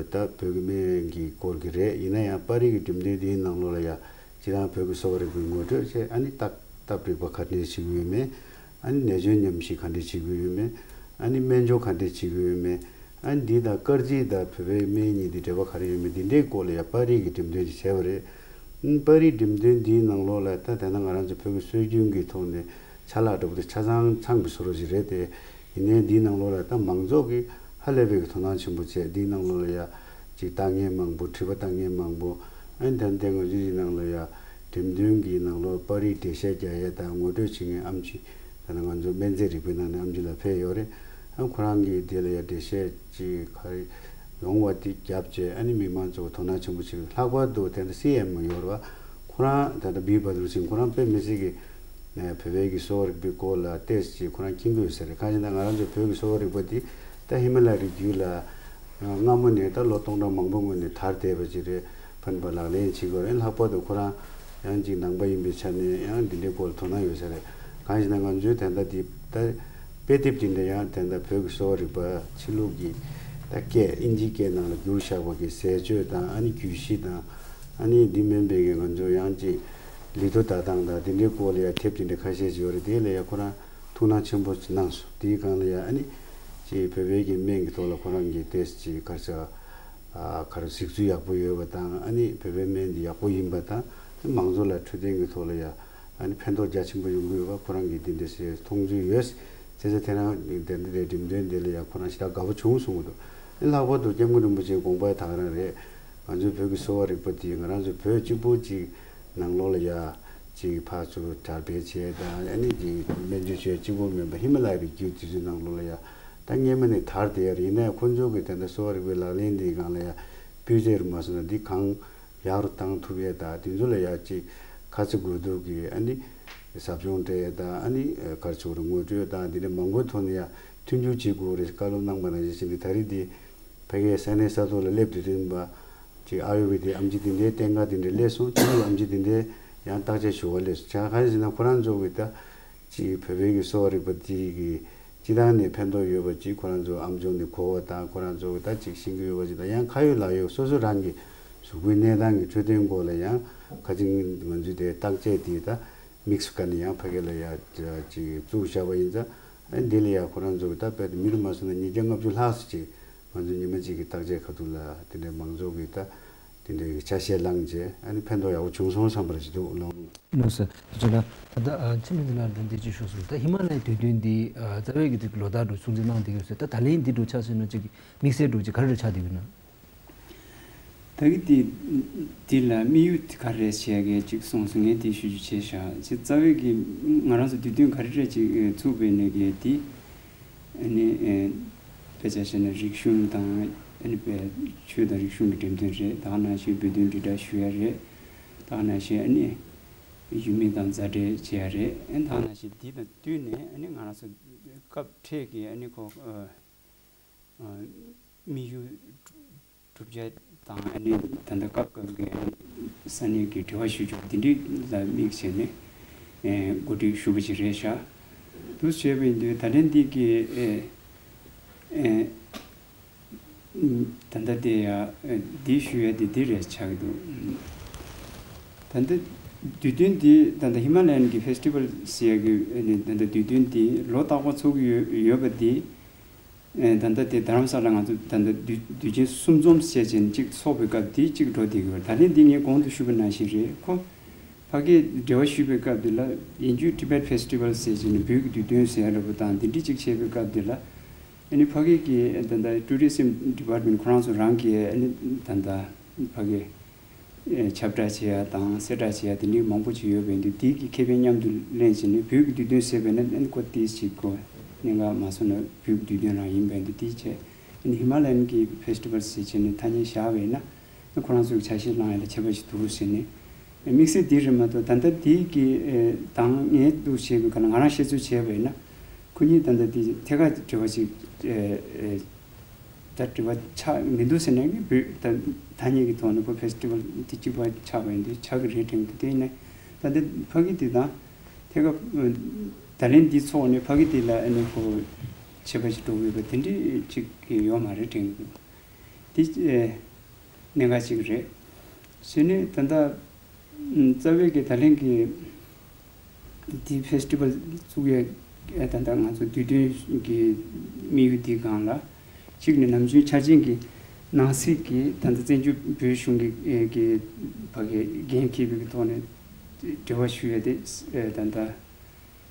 ད་བོད་ཀྱི་སྨན་གྱི་སྐོར་གྱི་རེད། ཡིན་ན་ཡང་པར་རིས་ཀྱི་འགྲེམས་སྟོན་འདིའི་ནང་ལོགས་ལ་ཡ་སྤྱིར་བཏང་བོད་ཀྱི་གསོ་བ་རིག་པའི་ངོ་སྤྲོད་བྱས། ཨ་ནི་ད་ སྟབས་རིག་པ་ག་འདྲས་བྱེད་ཀྱི་ཡོད་མེད། ཨ་ནི་ནད་བཅོས་ཉམས་ཞིབ་ག་འདྲས་བྱེད་ཀྱི་ཡོད་མེད། ཨ་ནི་སྨན་སྦྱོང་ག་འདྲས་བྱེད་ཀྱི་ཡོད་མེད། ཨ་ནི་འདི་དང་སྐར་རྩིས་དང་བོད་པའི་སྨན་གཉིས་འདི་འབྲེལ་བ་ག་རེ་ཡོད་མེད། འདི་འདྲའི་སྐོར་ལ་ཡང་པར་རིས་ཀྱི་འགྲེམས་སྟོན་ཅིག་བྱས་པ་རེད། ཨ་ནི་པར་རིས་འགྲེམས་སྟོན་འདིའི་ནང་ལོགས་ལ་ད་དེ་ན་ང་རང་ཚོ་བོད་ཀྱི་སྲོལ་རྒྱུན་གྱི་ཐོག་ནས་ཆ་ལག་འདྲ་པོ་དེ་ཆ་ཚང་ཚང་གི་བཟོ་འདྲ་ཞིག་རེད་དེ། ཡིན་ནའི་འདིའི་ནང་ལོགས་ལ་ད་མང་ཚོགས་ཀྱིས་ཧ་ལས་པའི་གི་དོ་སྣང་ཆེན་པོ་བྱས། འདིའི་ནང་ལོགས་ལ་ཡ་ཅིག་ལྟ་མཁན་མང་པོ། དྲི་བ་ལྟ་མཁན་མང་པོ། ཨ་ནི་ད་ལྟ་ང་ཚོའི་ནང་ལ་ཡ་འགྲེམས་སྟོན་གྱི་ནང་ལོགས་པར་རིས་འགྲེལ་བཤད་རྒྱག་ཡས་དང་ངོ་སྤྲོད་བྱེད་མཁན་ཨེམ་ཆི། ད་ནི་ང་ཚོ་སྨན་རྩིས་རིག་པའི་ནང་ནས་ཨེམ་ཆི་ལགས་ཕེབས་ཡོད་རེད། ཨ་ཁོ་རང་གིས་དེ་ལ་ཡ་འགྲེལ་བཤད་ཅིག་ག་རེ་ཡོང་བ་དེ་བརྒྱབ་བྱས། ཨ་ནི་མི་མང་ཚོ་དོ་སྣང་ཆེན་པོ་བྱེད། ལྷག་པར་དུ་དེ་འདྲ་སི་ཨེམ་ཡོད་རེད་བ། ཁོ་རང་ད་ལྟ་བི་བ་དུར་སིང་ཁོ་རང་དཔེ་མི་སྲིད་ཀྱི་ནས་བོད་པའི་གི་གསོ་བ་རིག་པའི་སྐོར་ལ་ཏོག་ཙམ་ཅིག་ཁོ་རང་མཁྱེན་གྱི་ཡོད་ས་རེད། གང་ཡིན་ན་ང་རང་ཚོ་བོད་ཀྱི་གསོ་བ་རིག་པ་འདི་ད་ཧི་མ་ལ་ཡའི་རི་རྒྱུད་ལ་སྔ་མོ་ནས་ད་ལོ་སྟོང་ཕྲག་མང་པོ་སྔོན་ནས་དར་བསྡད་པ་ཅིག་རེད། ཕན་པ་ལག་ལེན་བྱེད་དགོས་རེད། ལྷག་པར་དུ་ཁོ་རང་ཡང་ཅིག་ནང་པ་ཡིན་པའི་ཆ་ནས་ཡང་འདི་འདྲའི་སྐོར་ལ་དོ་སྣང་ཡོད་ས་རེད། གང་ཡིན་ན་ང་ཚོའི་ད་ལྟ་འདི་ད་དཔེ་དེབ་འདི་འདྲ་ཡང་ད་ལྟ་བོད་ཀྱི་གསོ་བ་རིག་པ་ཕྱི་ལུགས་ཀྱི་ད་སྐད་ཨིན་ཇིའི་སྐད་ནང་ལ་བསྒྱུར་བཞག་པ་གི་ཟས་སྤྱོད་དང་ཨ་ནི་རྒྱུད་བཞི་དང་། ཨ་ནི་འདི་མིན་པའི་གི་ང་ཚོ་ཡང་ཅིག་ལི་ཐོ་ལྟ་སྟངས་དང་དེ་འདྲའི་སྐོར་ལ་ཡང་དེབ་དེ་འདྲ་ཁ་ཤས་ཅིག་ཡོད་རེད། དེ་ལ་ཡང་ཁོ་རང་ཐུགས་སྣང་ཆེན་པོ་གནང་སོང་། དེའི་སྒང་ལ་ཡང་ཨ་ནི་ཅིག་བོད་པའི་གི་སྨན་གྱི་ཐོག་ལ་ཁོ་རང་གི་ཏོག་ཙམ་ཅིག་ག་རེ་ཟེར། ཨ་ག་རེ་གཟིགས་ཚུལ་ཡག་པོ་ཡོད་པ་དང་། ཨ་ནི་བོད་པའི་སྨན་འདི་ཡག་པོ་ཡིན་པ་དང་། མང་ཚོགས་ལ་འཕྲོད་བསྟེན་གྱི་ཐོག་ལ་ཡང་ཨ་ནི་ཕན་ཐོགས་རྒྱ་ཆེན་པོ་ཡོང་གི་ཡོད་པ་ཁོ་རང་གིས་འདི་འདྲ་ཞིག་མཐོང་ཚུལ་ཡོད། བྱས་ཙང་དེ་རིང་དེ་འདྲའི་འགྲེམས་སྟོན་འདི་ལ་ཡང་ཁོ་རང་ཞེ་དྲག་དགའ་པོ་བྱུང་གསུང་གི་འདུག། ཨ་ནི་ལྷག་པར་དུ་སྐྱབས་མགོན་རིན་པོ་ཆེའི་དགོངས་པ་ད་ག་རང་རེད། ང་ཚོའི་བོད་ཀྱི་གསོ་བ་རིག་པ་འདི་ང་རང་ཚོའི་བོད་གཅིག་པུ་གཅིག་ནང་ལོགས་ལ་ཡ་གཅིག་ཕར་ཚུར་དར་སྤེལ་བྱས་དང་། ཨ་ནི་གཅིག་སྨན་བཅོས་བྱས་གཅིག་པོ་མིན་པ་ཧི་མ་ལ་ཡའི་རི་རྒྱུད་དེ་ཚོའི་ནང་ལོགས་ལ་ཡ་ད་སྔས་མ་ནས་དར་བསྡད་ཡོད་རེད། ཡིན་ནའི་ཁོང་ཚོ་གི་ད་ལྟ་གསོ་བ་རིག་པའི་ལག་ལེན་འདིའི་སྒང་ལ་ཡ་སྤུས་ཚད་རུ་མ་སོང་ན་འདི་གང་ཡག་རུ་བཏང་ཐུབ་ཡས་དང་། དེ་ཚོ་ལ་ཡ་གཅིག་ཁ་ཚ་དགོས་གཏུག་གི་ཨ་ནི་ཟབ་སྦྱོང་སྤྲད་ཡས་དང་། ཨ་ནི་ག་རེ་ཟེར་དགོས་རེད། ངོ་སྤྲོད་དང་འདི་འདྲ་མང་པོའི་ཐོག་ནས་ཡ་མཐུན་འགྱུར་བྱེད་དགོས་རེད་བཀའ་སློབ་གནང་པ་ནང་བཞིན་བྱས་ནས་ད་རེས་འདི་ཕ་གིའི་ས་གནས་ས་ཐོག་ལ་སླེབས་དུས་ཙམ་པ་ཅིག་ཨ་ཡུར་ཝེ་དའི་ཨེམ་ཆི་དེ་འདྲའི་བསྟེན་ཁང་དེ་འདྲ་སླེབས་སོང་། ཕྱི་ལོགས་ཨེམ་ཆི་དེ་འདྲའི་ཡང་བརྟག་དཔྱད་ཞུ་བ་སླེབས་སོང་། བྱས་གང་ཡིན་ཟེར་ན་ཁོ་རང་ཚོ་གི་ད་ཅིག་བོད་པའི་གི་གསོ་བ་རིག་པ་དེ་གི་སྤྱི་བཏང་ནས་ཕན་ཐོགས་ཡོད་པ་ཅིག་ཁོ་རང་ཚོ་ཨམ་ཅོག་ནས་གོ་བ་དང་། ཁོ་རང་ཚོ་གི་ད་ཅིག་ཤེས་ཀྱི་ཡོད་པ་ཅིག་དང་། ཡང་ཁ་ཡོད་ལག་ཡོད་སོ་སོ་རང་གི་གཟུགས་པོའི་གནས་སྟངས་ཀྱི་འཕྲོད་བསྟེན་སྐོར་ལ་ཡང་ཁ་ཅིག་ང་ཚོས་དེ་བརྟག་དཔྱད་དེ་ད་དམིགས་སུ་བཀར་ནས་ཡང་ཕ་གི་ལ་ཡ་ཅིག་བཙུགས་བཞག་པ་ཡིན་ཙང་། ཨ་འདི་ལ་ཡ་ཁོ་རང་ཚོ་གི་ད་དཔེ་མི་རུ་མ་སོང་ན་ཉིས་བརྒྱ་ལྔ་བཅུ་ལྷག་ཙམ་ཅིག་ང་ཚོ་ཉི་མ་གཅིག་གི་བརྟག་དཔྱད་ཁ་ཐུག་ལ་དེ་འདྲའི་མང་ཚོགས་ཀྱི་ད་དེ་འདྲའི་གི་ཆ་ཤས་བླངས་བྱས། ཨ་ནི་ཕན་ཐོགས་ཡག་པོ་བྱུང་སོང་བསམ་པ་རེ་ཞིག་འདུག་ལགས། ལགས་སོ། དེ་ཚོ་ལ་ད་ལྟ་ཨ་འཆི་མེད་ཚེ་རིང་ལགས་འདི་ཅིག་ཞུས་སོང་། ད་ཧི་མ་ལ་ཡའི་དུས་སྟོན་འདི་ཨ་རྩ་བའི་གི་ལོ་ལྟར་དུ་སྲུང་བརྩི་གནང་བསྡད་ཡོད་ཟེར། ད་ད་ལན་འདི་འདྲ་ཆགས་སོང་ན་ཅིག་དམིགས་བསལ་འདྲ་ཅིག་ག་རེ་རེ་ཆགས་བསྡད་ཡོད་ན། ད་གི་དེ་དེ་ལ་དམིགས་ཡུལ་དེ་ག་རེ་བྱས་གི་ཅིག་གསུངས་སོང་། ངས་དེ་ཞུ་རྒྱུ་བྱས་བཞག་ཅིག་རྩ་བའི་གི་ང་རང་ཚོ་དུས་སྟོན་ག་རེ་རེ་ཅིག་ཚུགས་པའི་ནས་གི་དེ། ཨ་ནི་ཨེ་དཔེ་ཆ་བཞག་ན་རིག་གཞུང་དང་། ཨ་ནི་དཔེ་ཆོས་དང་རིག་གཞུང་གི་འགྲེམས་སྟོན་རེད། ད་ག་ནང་བཞིན་བོད་དོན་དྲིལ་བསྒྲགས་ཞུ་ཡ་རེད། ད་ག་ནང་བཞིན་ཨ་ནི་ཡུལ་མི་དང་མཛའ་འབྲེལ་བྱེད་ཡ་རེད། ཨ་ནི་ད་ག་ནང་བཞིན་འདི་དང་བསྟུན་ནས་ཨ་ནི་ང་རང་ཚོ་སྐབས་འཕྲལ་གྱི་ཨ་ནི་ཁོ་ཨ་ཨ་དམིགས་ཡུལ་གྲུབ་ཆ་དང་། ཨ་ནི་ད་ལྟ་སྐབས་སྐབས་ཀྱི་ཨ་ནི་ས་གནས་ཀྱི་འབྲེལ་བ་ཞུ་ཕྱོགས་འདི་འདྲ་ལ་དམིགས་བྱས་ནས་ཨེ་གོ་སྒྲིག་ཞུ་བ་ཞིག་རེད་བཞག། འདུག་བྱས་པ་ཡིན་དུས་ད་ལན་འདི་གི་ཨེ་ཨེ་ད་ལྟ་དེ་ཡ་ཨེ་འདི་ཞུ་ཡ་དེ་འདི་རེད་ཆགས་ཀྱི་འདུག། ད་ལྟ་དུས་སྟོན་འདི་ད་ལྟ་ཧི་མ་ལ་ཡན་གྱི་ཕེ་སི་ཊི་བལ་ཟེར་ཡ་གི་ཨ་ནི་ད་ལྟ་དུས་སྟོན་འདི་ལོ་རྟག་པར་ཚོགས་ཀྱི་ཡོད་ཡོད་པ་འདི། ཨེ་ད་ལྟ་དེ་རྡ་རམ་ས་ལ་ང་ཚོ་ད་ལྟ་དུས་དུས་ཆེན་གསུམ་འཛོམས་བྱས་ཅན་གཅིག་ཚོགས་པའི་སྐབས་དེ་གཅིག་འགྲོ་བསྡད་ཀྱི་ཡོད་རེད། ད་ལན་འདི་ངས་གོང་དུ་ཞུས་པ་ནང་བཞིན་རེད། ཁོ་ཕ་གིར་འབྲེལ་བ་ཞུས་པའི་སྐབས་དེ་ལ་ཡིན་རྒྱུ་Tibet Festival་ཟེར་བྱས་ནས་བོད་ཀྱི་དུས་སྟོན་ཟེར་ཡ་འདྲ་པོ་དང་འདི་འདྲ་གཅིག་བྱས་པའི་སྐབས་དེ་ལ། ཨ་ནི་ཕ་གི་གི་ད་ལྟ་Tourism Department་ཁོ་རང་ཚོ་རང་གི་ཨ་ནི་ད་ལྟ་ཕ་གི་ཨེ་ཁྱབ་བསྒྲགས་བྱེད་ཡ་དང་གསལ་བསྒྲགས་བྱེད་ཡ་དེ་འདྲའི་མང་པོ་ཅིག་ཡོད་པ་ཡིན་དུས། དེའི་གི་ཁེ་ཕན་མཉམ་དུ་ལེན་བྱས་ནས་བོད་ཀྱི་དུས་སྟོན་ཟེར་བས་ན་ཨ་ནི་ཁོ་ཏིས་ཅིག་གོ་གནད་འགག་མ་སོང་ན་བོད་ཀྱི་དུས་སྟོན་རང་ཡིན་པ་ཡིན་དུས། དེའི་ཆེད་ཨ་ནི་ཧི་མ་ལ་ཡན་གྱི་ཕེ་སི་ཊི་བལ་ཟེར་བྱས་ནས་ཐ་སྙད་བཞག་པ་ཡིན་ན་ཨ་ཁོ་རང་ཚོའི་ཆ་ཤས་བླངས་ཡ་ལ་ཁྱད་པར་ཞིག་འདུག་ཟེར་ནས། དམིགས་བསལ་འདི་རེད་མ་གཏོགས་ད་ལྟ་དེའི་གི་ཨེ་དང་ངས་འདུག་བྱས་པའི་ག་ལ་ང་རང་བཤད་ཚུལ་བྱས་པ་ཡིན་ན། ཁོ་གཉིས་ད་ལྟ་དེ་ཐད་ཀར་འབྲེལ་བ་ཞིག་ཨེ་ཨེ་ད་འབྲེལ་བ་ཆགས་མི་འདུག་ཟེར་ནས་ཀྱི་བོད་ད་ཐ་སྙད་ཀྱི་ཐོག་ནས་ཁོ་ཕེ་སི་ཊི་བལ་དེ་གཅིག་པ་ཆགས་པ་ཡིན་དུས་ཆགས་ཀྱི་རེད་དྲན་གྱི་འདུག། དེ་ཡིན་ནའི་ད་ལྟ་ཕ་གི་དེ་དང་ཐད་ཀར་ད་ལན་འདི་ཚོགས་ནས་ཕ་གི་དེ་ལ་ཨ་ནི་ཁོ་ཁྱད་པར་ཞིག་འགྲོ་གི་ཡོད་པ་དེ་འདྲའི་ཅིག་ཡོད་མ་རེད་དྲན་གྱི་འདུག། དེ་ཨེ་གནད་འགག་ཅིག་རེད། བྱས་ནས་ད་ལྟ་རྩ་བའི་གི་ད་ལན་གྱི་ འདི་ཕེ་སི་ཊི་བལ་བཙུགས་ཡས་ད་ལྟ་ང་ཚོ་དུས་སྟོན་གྱི་དམིགས་ཡུལ་འདི་སྒང་ལ་གཅིག་ནས་ནམ་རྒྱུན་ཆ་ཅན་གྱི་ནང་སྲིད་ཀྱི་ད་ལྟ་བཙན་བྱོལ་བོད་གཞུང་གི་གི་ཕ་གི་འགན་འཁྱེར་བའི་ཐོག་ནས་འབྲེལ་བ་ཞུ་ཡས་དེ་ད་ལྟ་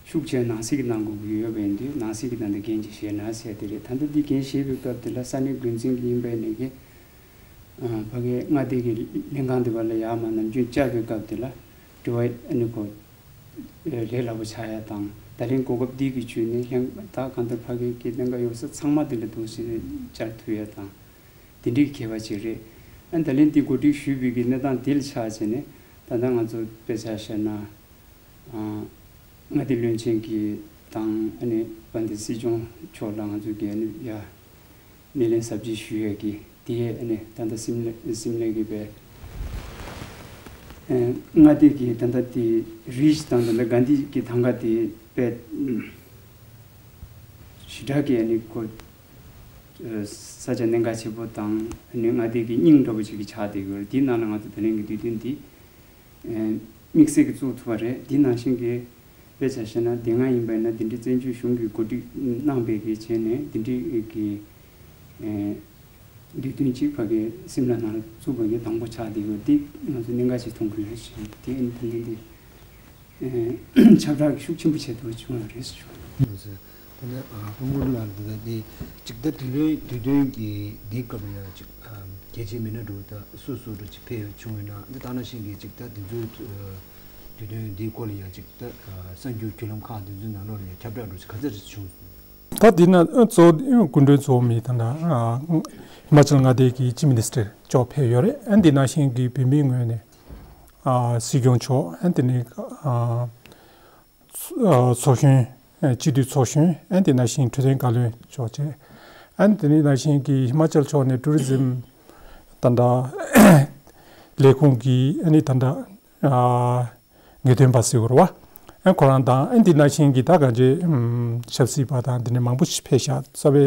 ཤུགས་ཆེ་ནང་སྲིད་ཀྱི་ནང་དགོས་ཀྱི་ཡོད་པ་ཡིན་དུས་ནང་སྲིད་ཀྱི་ད་ལྟ་འགན་ཅིག་བཞེས་ན་ཟེར་དེ་རེད། ད་ལྟ་འདི་འགན་བཞེས་པའི་སྐབས་དེ་ལ་ས་གནས་འགོ་འཛིན་གྱི་ཡིན་པ་ཡིན་ནའི་གི་ཕ་གི་མངའ་སྡེ་གི་ལྷན་ཁང་དེ་བ་ལ་ཡར་མར་ནམ་རྒྱུན་བཅར་བའི་སྐབས་དེ་ལ་དྲི་བ་ཨ་ནི་ཁོ་ལས་སླ་པོ་ཆགས་ཡ་དང་ད་ལན་གོ་སྐབས་འདི་གི་བརྒྱུད་ནས་ལྷན་ད་གང་ལྟར་ཕ་གི་གི་ལྷན་ཁང་ཡོད་ས་ཚང་མ་དེ་ལ་འདུག་སེ་བཅར་ཐུབ་ཡ་དང་དེ་འདྲའི་ཁྱད་པར་ཅིག་རེད། ཨ་ད་ལན་འདི་གོ་སྒྲིག་ཞུས་པའི་གི་གནས་སྟངས་དེ་ལ་ཆགས་བྱས་ནས་ད་ལྟ་ང་ཚོ་དཔེ་ཆ་བཤད་ན། མངའ་སྡེ་བློན་ཆེན་གྱིས་དང་ཨ་ནི་དཔལ་ལྡན་སྲིད་སྐྱོང་མཆོག་ལ་ང་ཚོས་ཀྱི་ཨ་ནི་ཡ་སྣེ་ལེན་གཟབ་རྒྱས་ཞུ་ཡས་ཀྱི་དེ་ཡས་ཨ་ནི་ད་ལྟ་སིམ་ལ་སིམ་ལ་གི་པའི་མངའ་སྡེ་གི་ད་ལྟ་དེ་རིས་དང་ད་ལྟ་དགའ་ལྡན་གྱི་ཐང་ག་དེ་པའི་ཞེ་དྲག་གི་ཨ་ནི་ཁོ་ས་ཆ་གནད་འགག་ཆེ་པོ་དང་ཨ་ནི་མངའ་སྡེ་གི་སྙིང་འདྲ་པོ་ཅིག་གི་ཆགས་བསྡད་ཡོད་རེད། དེའི་ནང་ལ་ང་ཚོ་ད་ལན་གྱི་དུས་སྟོན་འདི། དམིགས་བསལ་གྱི་བཙུགས་ཐུབ་པ་རེད། འདི་ནང་བཞིན་གྱི་དཔེ་ཆ་བཤད་ན་དེ་སྔ་ཡིན་པ་ཡིན་ན་འདི་འདྲའི་བཙན་བྱོལ་གཞུང་གིས་གོ་སྒྲིག་གནང་པའི་གི་བྱས་ནས་འདི་འདྲའི་གི་དུས་སྟོན་གཅིག་ཕ་གི་སིམ་ལ་ནང་ལ་བཙུགས་པ་འདི་དང་པོ་ཆགས་བསྡད་ཡོད། འདི་ང་ཚོ་གནད་འགག་ཅིག་མཐོང་གི་ཡོད་ཞེས་དེ་ཨ་ནི་ད་ལན་འདི་ཁྱབ་བསྒྲགས་ཤུགས་ཆེན་པོ་བྱེད་ཐུབ་པ་བྱུང་བ་རེད་ཞུ། ད་ནི་ཨ་སྐུ་ངོ་ལགས་ད་ལྟ་འདི་གཅིག་ད་དུས་སྟོན་དུས་སྟོན་གྱི་འདིའི་སྐབས་ལ་ཡང་གཅིག་ཨ་གལ་ཆེ་མི་སྣ་འགྲོ་ད་སུ་སུ་འགྲོ་གཅིག་ཕེབས་བྱུང་ཡོད་ན་འདི་ལྟ་ན་ཤིང་གི་གཅིག་ད་འདི་ཚོའི་ཨ་དུས་སྟོན་འདིའི་སྐོར་ལ་ཡང་གཅིག་ད་ཨ་གསར་འགྱུར་བརྒྱུད་ལམ་ཁག་འདི་ཚོའི་ནང་ལོགས་ལ་ཡང་ཁྱབ་བསྒྲགས་འགྲོ་གཅིག་ག་ཚོད་ཅིག་བྱུང་སོང་། ད་འདི་ན་ཨ་གཙོ་བོ་སྐུ་མགྲོན་གཙོ་བོ་མི་ད་ལྟ་ཨ་ཧི་མ་ཅལ་མངའ་སྡེ་གི་ཅིབ་མི་ནི་སི་ཊར་མཆོག་ཕེབས་ཡོད་རེད། ཨ་འདི་ནང་བཞིན་གྱི་བོད་མིའི་ངོས་ནས་ཨ་སྲིད་སྐྱོང་མཆོག་ཨ་འདི་ནི་ཨ། ཚོགས་གཞོན། སྤྱི་འཐུས་ཚོགས་གཞོན། ཨ་ནི་དེ་ནང་བཞིན་འཕྲོད་བསྟེན་བཀའ་བློན་མཆོག་བཅས། ཨ་ནི་དེ་ནང་བཞིན་གྱི་ཧི་མ་ཅལ་ཕྱོགས་ནས་ཊུ་རི་ཛིམ་དང་འདྲ་ལས་ཁུངས་ཀྱི་ཨ་ནི་ད་ལྟ་ངེས་སྟོན་པ་ཟེར་བ་རེད་བ། ཨ་ཁོ་རང་དང་ཨ་ནི་དེ་ནང་བཞིན་གྱི་ད་གང་ཅི་ཆབ་སྲིད་པ་དང་དེ་ནས་མང་པོ་ཞིག་ཕེབས་ཤག་རྩ་བའི་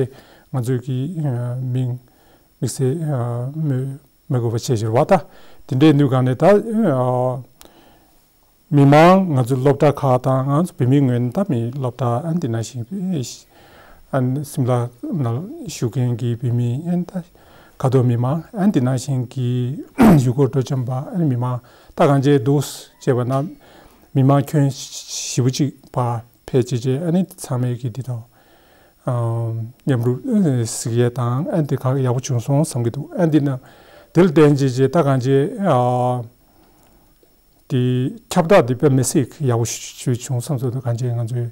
ང་ཚོས་ཀྱི་མིང་དམིགས་བསལ་མི་མི་དགོས་པ་བྱས་ཕྱིར་བ་ད་དེ་འདྲའི་ནུས་སྒང་ནས་ད། མི་མང་ང་ཚོའི་སློབ་གྲྭ་ཁག་དང་ང་ཚོ་བོད་མིའི་ངོས་ནས་ད་མི་སློབ་གྲྭ་ཨ་ནི་དེ་ནང་བཞིན་ཨ་ནི་སིམ་ལ་ནང་བཞུགས་མཁན་གྱི་བོད་མི་ཨ་ནི་ད་ཁ་ཐོར་མི་མང་ཨ་ནི་དེ་ནང་བཞིན་གྱི་ཡུལ་སྐོར་སྤྲོ་འཆམ་པ་ཨ་ནི་མི་མང་ད་གང་ཅི་འདུག་ཅེས་པ་ན་མི་མང་ཁྱོན་བཞི་པོ་གཅིག་ཕར་ཕེབས་བྱས་བྱས་ཨ་ནི་ཚང་མས་ཀྱི་འདི་དང་མཉམ་རུབ་གཟིགས་ཡས་དང་ཨ་ནི་དེ་ཁག་ཡག་པོ་བྱུང་སོང་བསམ་གྱི་འདུག་ཨ་ནི་དེ་ན་དེ་ལ་བརྟེན་བྱས་བྱས་ད་གང་ཅི། དེ་ཁྱབ་བསྒྲགས་དེ་དཔེ་མི་སྲིད་ཡག་པོ་ཞིག་བྱུང་བསམ་ཚོད་དུ་གང་ཅི་ང་ཚོའི་